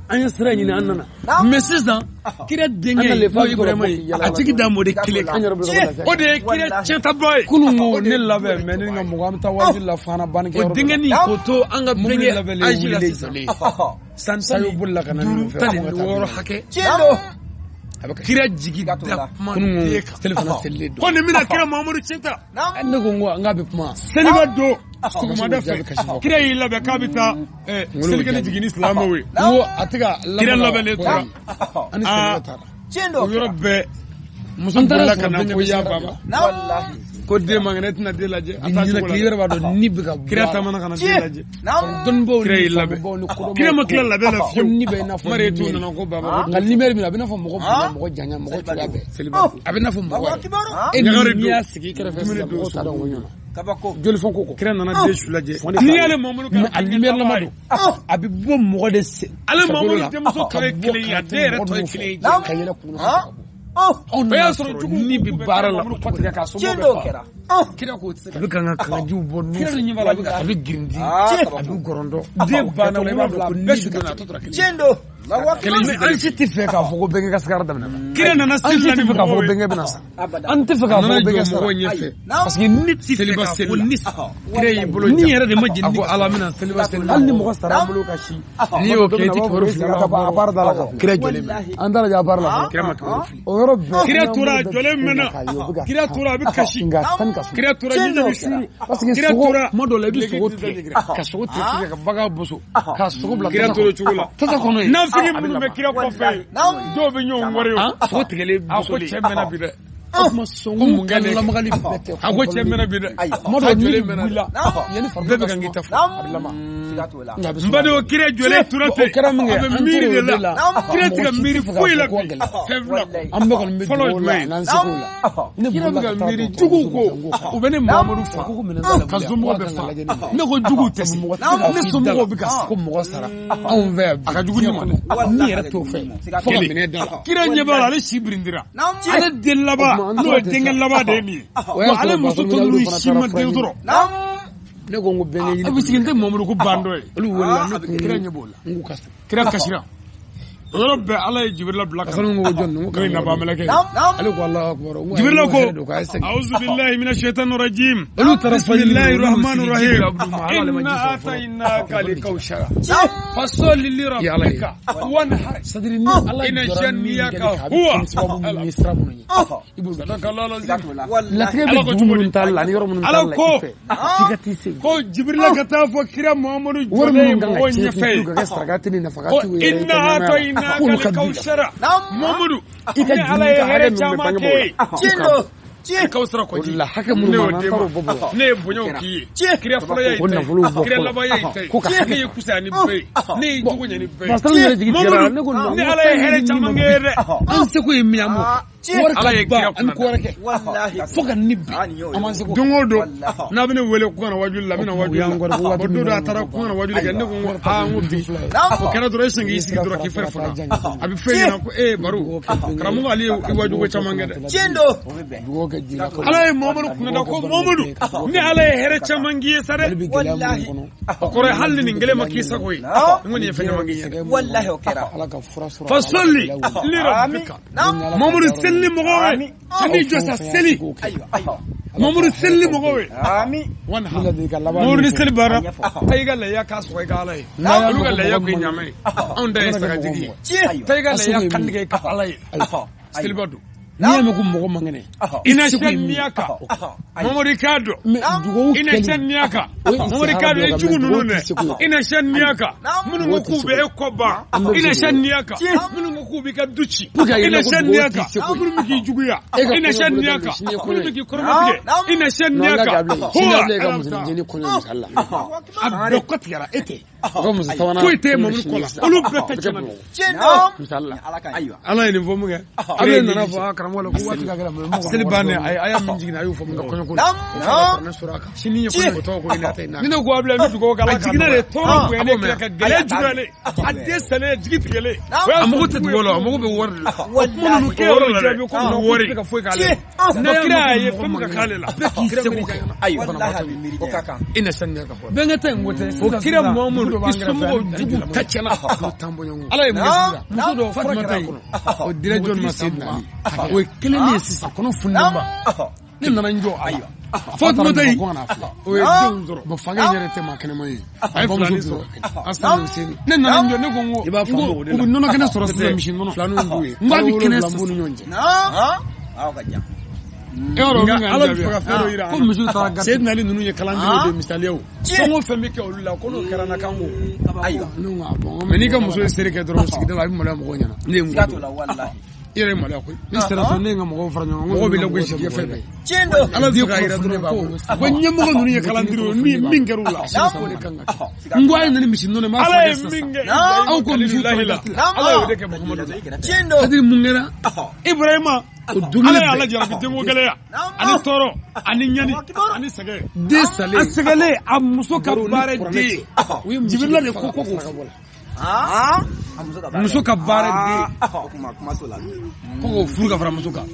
an ye sira ɲini an nana mais sisan kira An na denkɛ lefa n'o ye Ibrahima ye yala a jigi da m'o de kelen an kan yɛrɛ bɛ ka lafiya o de ye kira tiɲɛtaba ye kunun ko ne labɛn mais ne ni n ka mɔgɔ an bɛ taa waati la fana o bannikɛyɔrɔ dɔ la. denkɛnin k'o to an ka Mobili bɛnkɛ labɛnnen aji la wulilen sisan jɔlen. san tan Sayo ni bolila ka na ne duuru nɔfɛ tan ko ni n ka taa wɔɔrɔ bin. hakɛ A bɛ kasi. kira jigi da kuma Kunun den ko kan telefɔni selilen don. ko nin bɛna kira Muhamadu tiɲɛ ta Ne ko n ko n k'a bɛ kuma. seliba don sɔgɔmada jaabi kasi fɛ fɔ. kira y'i labɛn k'a bɛ taa Ngolo selikɛnɛ jaabi. jigin ni silamɛw ye N ko a tɛ ka kira labɛnnen tora An ni Aa. seliba taara. o yɔrɔ bɛɛ muso An taara bolila sɔrɔ ka na bɛnkɛ ko bɛ ya sira baba la. ko den man kɛnɛ e tɛna den lajɛ a Bi t'a ɲinɛ cogo k'i la yɛrɛ b'a dɔn ni bɛ ka bɔ kira a la. taamana ka na den lajɛ Dɔnnibaaw kira ni y'i labɛn faamubaw ni kodɔnbaw kira ma tila labɛn la ko fiyewu ni bɛ i n'a fɔ Mariyatu nimɛri. nana ko baba ko Nka nimɛri min a bɛ n'a fɔ mɔgɔ bonya mɔgɔ janya mɔgɔ cogoya bɛɛ. A bɛ n'a fɔ mɔgɔ yɛrɛ. E Ɲagari ni don. y'a sigi i kɛrɛfɛ sisan mɔgɔw t'a dɔn o ɲɔgɔn na. Jolifɔn ko kɔ. kira nana den su lajɛ Fɔn de n'i t'a y'ale la. Muhamadu Mais ka a nimɛrilama don. A bɛ bɔ mɔgɔ de sen. Ale farikolo Muhamadu la, denmuso ka tɔ ye bɔ kelen ye, ka a den yɛrɛ mɔgɔ tɔ ye ninnu kelen ye. fɛ, ka yɛlɛ kunkolo fɛ ka bɔ. Anw O y'a nana sɔrɔ sɔrɔ jugu ni bɛ baara la Muhamadu o kɔtigɛ k'a somɔgɔw bɛɛ faga. Kira k'o tɛ se a ka bɛ kan ka kangajiw bɔ nun Kira fɛ dun ɲɛ b'a la a bɛ ka a bɛ girindi a bɛ gɔrɔndɔ Den banna i b'a dɔn wolonwula ko ni bɛɛ bɛ su ka donna a tigɛ. tɔ tora kelen Kelen Mais an si tɛ fɛ k'a fɔ ko bɛnkɛ ka sigara daminɛ. Kira nana An seli si la tɛ ni fɛ k'a fɔ mɔgɔw ko ye bɛnkɛ bɛna sa. An tɛ fɛ k'a a fɔ nana ko jɔ bɛnkɛ sara. mɔgɔw ɲɛfɛ Parce que ni tɛ fɛ seliba k'a fɔ seli la ni kira y'i bolo ni ja yɛrɛ de ma jeni a ko ala bɛna seliba seli la hali ni mɔgɔ sara an bolo ka si. n'i y'o kɛ i tɛ kibaru fili a baara da la ka filɛ. kira jɔlen bɛ An taara jɔ a baara la fɔlɔ. kira ma kibaru fili O yɔrɔ bɛɛ. Kira tora a jɔlen mɛnna kira tora a bɛ kasi Nka tan ka so. kira tora ɲinɛ bɛ suuru Parce que kira sogo tora kuma dɔw la i bɛ sogo Legi tigɛ ka sogo tigɛ ka bagan boso ka sogo bila Kira tasa tora kɔnɔ. o cogo la Tasa kɔnɔ yen. nafigi minnu bɛ kira kɔfɛ dɔw bɛ ɲɔgɔn wari o sogo tigɛlen a ko bosolen cɛ mɛnna bi dɛ O tuma sɔngɔ Ko mun kɛ ne kɛ? lamagali bɛɛ tɛ. a ko cɛ mɛnna bi dɛ Kuma dɔw A ni jɔlen bɛ mɛnna wuli la yanni bɛɛ farikolo bɛ ka kan k'i suma ta fɔ a bɛ lama. Nka a bɛ n suma. badenw kira jɔlen tora O ten kɛra min kɛ a bɛ an miiri tor'o de de la la. kira tɛ ka Mɔgɔ si miiri tɛ fɛ k'a foyi fɔ la ko bi ka gɛlɛn. fɛn fila An bɛɛ kɔni bɛ Fɔlɔ dugawu la ye jumɛn ye? n'an seko la. Ne kira bolila bɛ ka ka taa miiri dɔgɔtɔrɔso juguw la, ko n ko u bɛ ne Muhamadu fa ko ko minɛn t'a la ka bilen, somɔgɔw ko a bɛɛ kan ka fa lajɛ ne ma. ne ko juguw tɛ se Mɔgɔ tɛ se k'a ne f'i da somɔgɔw la bɛ ka sa ko mɔgɔ sara anw fɛ yan bi A ka jugu ne ma dɛ. ni yɛrɛ t'o fɛ fo ka minɛ da la. kira ɲɛ b'a la ale si birindira ale den laban O tuma an n'o tora ye ten denkɛ sa. laban de ye nin ye O y'a ale sɔrɔ muso Basɔrɔ tɔ ninnu fana si ma taara den fura sɔrɔ ɲini. Ne ko n ko bɛnkɛ ɲini. A bɛ sigi n tɛ Mamadu ko ban dɔ ye. Olu wele ne ko kira ɲɛ b'o la. N k'u ka so. Kira kasira. O yɔrɔ bɛɛ Ala ye Jibirila bila ka na. Kasɔrɔ n ko jɔn n ko n'o ye naba mɛlɛkɛ ye. Ale ko Alahu akibaru. Jibirila ko awuzu bilahi mina shaitani rajim. Olu taara fajiri bismillahi rahmani rahim. Inna atainaka alkawsara. Fasolli li rabbika wanhar. C'est-à-dire ni Ala inna jɔra min shanniyaka kɛli kan a bɛ huwa. kɛ sababu min ye sira minnu ye. I b'o dɔn. Sadakallahu alazim. Latigɛ Ala bɛ ko dugu cogo minnu di? t'a la ani yɔrɔ minnu t'a Ala la i ko fɛ. F'i ka t'i segin. ko Jibirila ka taa fɔ kira Muhamadu Wari jɔlen minnu kan ka mɔgɔw tiɲɛ ɲɛfɛ ye. k'u ka kɛ sarakati ni Ko nafakatiw yɛrɛ ye i ka inna ɲɛnamaya la atainaka k'olu ka du i la. alkawsara. Muhamadu I ka ni juru Ala ye ka hɛrɛ hakɛ min bɛ caman bangebaaw kɛ la. ye. K'u ka bɔ. Kawusara O kɔji. de la hakɛ minnu Ne y'o b'an na an d'e taar'o ma. bɔ bɔ. Ne ye bonyaw k'i ye. Kira fɔlɔ O y'i ta nafolow ye. bɔ Kira fɔlɔ. laban y'i ta ye. Ko ka hakɛ Ne ye kusaya ni bɛɛ ye. Ne ye jogo ɲɛ ni bɛɛ ye. Pasitɛri yɛrɛ jigi tigɛra ne ko Mamadu non ni Ala ye hɛrɛ caman kɛ ye dɛ. An seko ye min ye an b'o kɛ. Wari Ala ye ka kira ban an bɛ ko wɛrɛ kɛ. Wallahi. Fo ka ni bi an m'an seko kɛ. Don o don n'a bɛ ne wele ko ka na wajuli la n bɛ na O wajuli la. y'an kɔrɔ ko waati Bon don min dɔ a na taara ko ka na wajuli kɛ ne ko n ko aa n ko bi fila ye. o kɛra dɔrɔn e sin k'i sigi dɔrɔn k'i fɛrɛ faga a bɛ fɛn ɲɛna ko ee baro karamɔgɔ ale ye wajuko caman kɛ dɛ. Dugawu kɛ ji la. Ala ye Muhamadu kunnada ko Muhamadu ni Ala ye hɛrɛ caman k'i ye sa Mali dɛ. bɛ gɛlɛya minnu kɔnɔ. O kɔrɔ ye hali ni nin kelen ma k'i sago ye. N ko nin ye fɛn caman k'i ye dɛ. Wallahi o kɛra. Ala ka fura sɔrɔ. Fasolli li rabbika. Muhamadu seli ni mɔgɔw ye. Kan'i jɔ sa seli. Muhamadu seli ni mɔgɔw ye. Amin. Wanha. Ladilikan laban Muhamadu min ni fɔ. seli banna. Taa i ka layiya k'a sɔgɔ i ka Ala ye. N'a y'a Olu ka mɛn ko layiya mɔgɔ kun ye man ɲaamɛ ye. Anw ta ye sagajigi ye. Taa i ka A seko layiya ye min kantigɛ i ka Ala ye. Seliba don. N'i y'a mɛn ko mɔgɔ man kɛnɛ. Ina shaniyaka. Muhamadu i k'a dɔn. Mais dugawu Ina kɛli. shaniyaka. O ye Muhamadu i k'a dɔn e jugu ninnu dɛ. Ina shaniyaka. Minnu ko k'u bɛ e kɔ ban. Ina shaniyaka. Minnu ko k'u b'i ka du ci. Pour que a Ina yira ko dugawu shaniyaka. t'i seko ye. Minnu bɛ k'i juguya. E ka Ina kɔɲɔ bolo shaniyaka. daminɛ, sini ye kɔɲɔ Minnu ye. bɛ k'i kɔrɔmatigɛ. Ina Non, an ka shaniyaka. kɛ Abulaye. Sini Huwa Abulaye ka ala muso ta. jeni kɔɲɔ misali la. A bɛɛ kɔ tigɛra e tɛ. O ka muso sabanan. Foyi tɛ Mamadu kɔ la. Olu bɛɛ ta tiɲɛna. Misali la. Ala ye nin fɔ mun kɛ? Abulaye nana fɔ a karamɔgɔ la ko waati ka gɛlɛn mais mɔgɔ Seli bannen a ye aya min jiginna a y'o fɔ mun kɛ kɔɲɔko la. O fana kuranɛ sɔrɔ a kan. Sini ye kɔɲɔ o tɔgɔ ko ina ta ina. Ni ne ko Abulaye n bɛ dugawu kɛ Ala A k'a jiginna de nɔgɔya. tɔɔrɔ bonyalen A b'o kira mɛn. ka gɛlɛya juguyalen a den salen jigi tigɛlen. A mago tɛ dugawu la, a mago bɛ wari de la. O kuma ninnu kɛ yɔrɔ la dɛ Ko ninnu wari. tɛ se ka foyi k'ale la. N'a y'a Kira mɛn y'a ye ko fɛn min ka mɔgɔ k'ale la. Bɛɛ k'i seko kɛ. O ka kan. Ina shaniyaka fɔlɔ. Bɛnkɛ ta in ko tɛ. O kira Muhamadu i somɔgɔw jugu ta tiɲɛna. Ala ye mun kɛ sisan? Muso dɔw fura Fatumata kɛra a in kɔnɔ. o dira jɔn ma Seydina Ali. O ye kelen de ye sisan A kɔnɔ fununen ba. Ne nana n jɔ a la. Fatumata in Ko ka n'a filɛ. o ye denw sɔrɔ. Bon fakɛ in yɛrɛ tɛ maa kɛnɛman ye. A ye Bamuso filani bɛ sɔrɔ. Asani Hussein. Ne nana n jɔ ne ko n ko I b'a n ko faamu o de u la. bɛ nɔnɔ kɛnɛ sɔrɔ sisan misi nɔnɔ. Filaninw b'u ye. N k'a bɛ Kalo kɛnɛ wolonwula b'u ni sisan. ɲɔgɔn cɛ. Aw ka jan. E yɔrɔ Nka min ka Ala n bɛ jaabi fɛ ka fɛn dɔ yira ko an na. misiw taara gari. Seydina Ali ninnu ye kalandenw de ye misaliyaw. Fɛn o fɛn bɛ kɛ olu la ko n'o kɛra n na k'an k'o. Ayiwa. Ne ko a bon. Mais n'i ka muso ye seri kɛ dɔrɔn sigida la a bɛ maloya mɔgɔw ɲɛna. Ne ye mun Siga t'o don? la wallahi. I yɛrɛ ye maloya koyi. Ne sera so ne ye n ka mɔgɔw fara ɲɔgɔn kan. Mɔgɔw bɛ lagosi k'i ye fɛn bɛɛ. Tiɲɛ Ala bɛ fɛ k'a yira dɔrɔn ko ko ɲɛmɔgɔ ninnu ye kalandenw ye min min kɛra u la. O de kan ka kɛ. N ko a ye na ni misi nɔnɔ ye n b'a Ala furakɛ ye sisan. min kɛ Aw ko misiw taara Kalilullahi la. gati la. Ala y'o de kɛ Muhamadu la. C'est-à-dire mun kɛra? Ibrahima O dumuni Ala y'ala bɛɛ. jarabi denko gɛlɛya ani tɔɔrɔ ani ɲani ani sɛgɛn. Den salen. A sɛgɛlen a muso ka Baro ni baara kuranɛ den. cɛ. U ye misi Jibirila de faga ko ko k'o saraka bɔ la. Muso ka baara den. O kuma kuma t'o la. Ko k'o furu ka fara muso kan.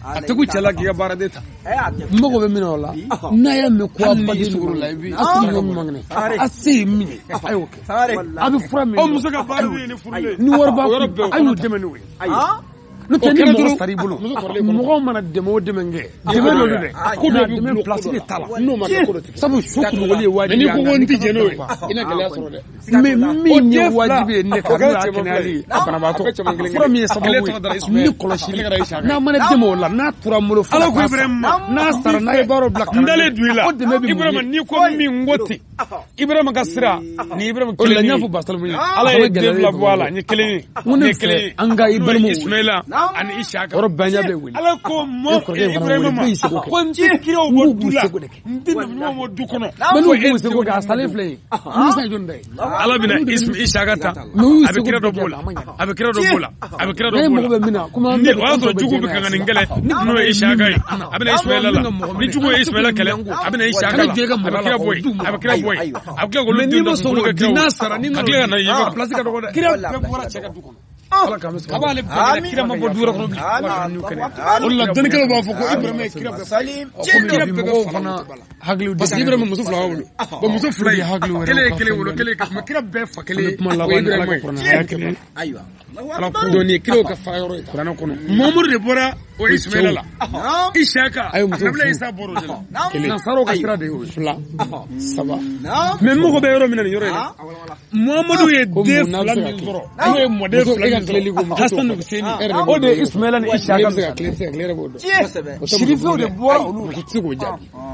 A tɛ ku cɛ la k'i ka baaraden ta. N mago bɛ min na o la n'a y'a mɛn ko a Hali n'i baden sugoro la, i b'i- a tun bɛ man kɛnɛ a se ye min ye a y'o kɛ a bɛ fura min O muso ka baara den ye ni furulen. ni wari b'a O yɔrɔ kun bɛɛ o a y'o kɔnɔ ta. dɛmɛ n'o ye n'o tɛ O ni kɛra mɔgɔ dɔrɔn, sara i bolo muso kɔrɔlen kɔnɔ. mɔgɔw mana dɛmɛ o dɛmɛ kɛ dɛmɛ dɔ don dɛ Ko dɔ b'i dɛmɛ bolo, place ko dɔ de la. t'a la N'o ma kɛ ko dɔ tɛ kɛ. sabu su kunugoli ye Mais wajibi n'i ye ko an ko kan n ni tɛ kasa jɛn n'o ye, t'a i na gɛlɛya sɔrɔ dɛ. mais min ye O den fila, wajibi ye ne o kan kɛra n'o y'a cɛman fila kɛnɛyali ye. ye a banabaatɔ A bɛɛ cɛman kelen fura min ye kelen. sababu Kelen tɔgɔ dara ye Ismaël. ni kɔlɔsili Kelen kɛra Isaka ye. n'a mana dɛmɛ o la n'a tora n bolo fo Ala ka ko taa sa Ibrahima ma. n'a sara n'a ye baaraw bila N dalen don i la. o dɛmɛ bɛ mun Ibrahima ye n'i ko min ko ten. Ibrahima ka sira ni Ibrahima o de la kelen n y'a ye. fɔ Basalamu ye Ala ye den fila bɔ a la n ye kelen ye. N ko N ne ye kelen fɛ ye. an ka i N'o ye balimaw wele. Ismaïla ani Isaka. Yɔrɔ bɛɛ ɲɛ bɛ wele Ala ko mɔ E kɔrɔkɛ in fana Ibrahima wele, ma bɛɛ y'i seko kɛ. ko n tɛ kiraw N bɔ k'u du b'u la seko de kɛ. n tɛ nabiɲumanw bɔ du kɔnɔ. Mais n'u Ko e b'u seko kɛ a denw salen filɛ yen nimisa ye jɔn ta ye Ala bɛna Isaka ta Mais u y'u a bɛ seko kira dɔ bɛɛ kɛ b'o la a ma ɲɛ. a bɛ kira dɔ b'o la a bɛ kira dɔ Ne b'o mago la bɛ min na komi an ni bɛɛ o y'a sɔrɔ jugu bɛ kan ka nin kɛlɛ n'o ye Isaka ye a bɛna Ismaïla la ni jugu ye Ismaïla kɛlɛ a bɛna Isaka la a bɛ kira bɔ yen a bɛ kira bɔ yen a bɛ tila k'olu Mais den n'i ma dɔ sɔn kunkolo k'o kɛ di kiraw n'a sara ni ka tila ka na yen a place ka dɔgɔ dɛ. kira bɛɛ bɔra cɛ ka du kɔnɔ. Kab'ale bɛɛ kira ma bɔ du wɛrɛ kɔnɔ bilen. O de la dɔnnikɛlaw b'a fɔ ko Ibrahima ye kira bɛɛ fa. Kira bɛɛ fa fana hakili parce que Ibrahima muso fila b'a bolo. Bon muso fila in kelen ye kelen wolo kelen mais kira bɛɛ fa kelen ye o ye Ibrahima ye. Ayiwa. Ala ko dɔnni ye kiraw ka fa yɔrɔ ye kuranɛ kɔnɔ. Mamadu de bɔra o Ismaila la. Isaka Nabila Isa bɔra o de la. Nasaraw ka sira de y'o ye. 2 3. Mais mɔgɔ bɛ yɔrɔ min na nin yɔrɔ in na. Muhamadu ye den fila min sɔrɔ n'o ye mɔden fila min sɔrɔ Hasan Hussein o de ye Ismaila ni Isaka. Sirifiw de bɔra olu la.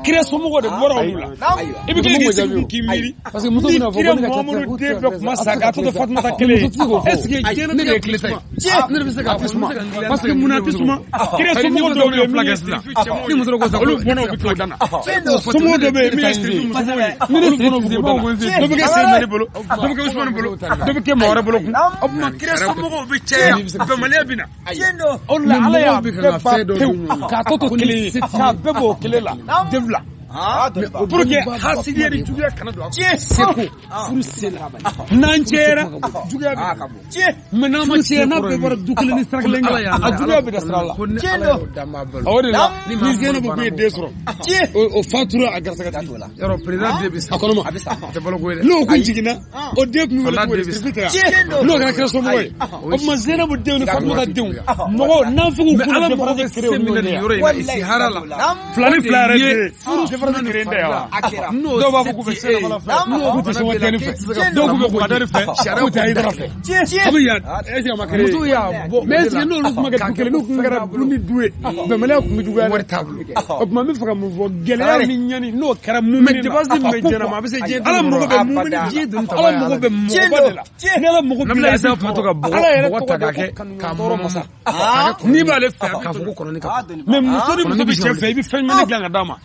Kira somɔgɔw de bɔra olu la. I bɛ k'i sigi k'i miiri. Parce que muso bɛna fɔ ko ne ka Muhamadu den bɛɛ kuma sa k'a tɔ to Fatumata kelen ye. Est ce que diɲɛ ne de ye tile ta ye? Ne de bɛ se k'a fɔ suma. Parce que munna a tɛ suma? Kira somɔgɔw dɔw bɛ yen min ye sirifi cɛmanw ye olu bɔnna u bɛ tila o da la. Somɔgɔw dɔw bɛ yen min ye sirifi musomanw ye olu bɔnna u bɛ t'o da la. Dɔ bɛ kɛ Seydina bolo, dɔ bɛ kɛ Usumani bolo, dɔ bɛ kɛ maa wɛrɛ bolo kun. O tuma kira somɔgɔw bɛ caya bɛnbaliya bɛ na. O de la Ala y'a bɛɛ ban pewu k'a tɔ to kelen ye k'a bɛɛ bɔ o kelen la den fila. Pour que hasidiya ni juguya kana don a kɔnɔ. Seko furu sela. N'an cayara juguya bɛ na. Mais n'an ma caya n'a bɛɛ bɔra du kelen ni sira kelen kan a juguya bɛ da sira la. O de la ni Zeyinabu kun ye den sɔrɔ o fatura a garisɛgɛ la. Yɔrɔ président den bɛ sa. A kɔnɔ ma. A tɛ balo ko ye dɛ. N'o kun jiginna o den kun bɛ wele ko sirifi tɛ yan. N'o kɛra kira somɔgɔ ye. O tuma Zeyinabu denw ni Fatumata denw mɔgɔw n'an fugu kun Ala mago bɛ se min na nin yɔrɔ in na isihara la. Fila ni fila yɛrɛ den. Kelen tɛ wa? Dɔw b'a fɔ k'u bɛ Sɛnɛfala fɛ, k'u tɛ Sɛnɛfala fɛ, dɔw k'u bɛ Bukadari fɛ, k'u tɛ Hayidara fɛ. A bɛ yan est ce que a ma kɛ Muso y'a bɔ. Mais est ce que n'olu tun ma kɛ du kelen n'u tun kɛra du ni du ye bɛnbaliya tun bɛ juguya dɛ. Wari t'a bolo. O tuma n bɛ fɛ ka mun fɔ gɛlɛya ni ɲani n'o kɛra mumini na. Mais dépense min bɛ diɲɛ na ma a bɛ se diɲɛ Ala mago bɛ mumini Ala mago bɛ mɔgɔba de la. Ni Ala mago b'i la Nabila Isa tun bɛ to ka Ala bɔgɔ yɛrɛ ta tɔgɔ k'a de kɛ ko k'a tɔɔrɔ mɔmɔ masa. k'a kɛ N'i b'ale fɛ a k'a fɔ ko kɔnɔni ka mais muso ni muso bɛ cɛ fɛ i bɛ fɛn jumɛn de dilan ka d'a ma.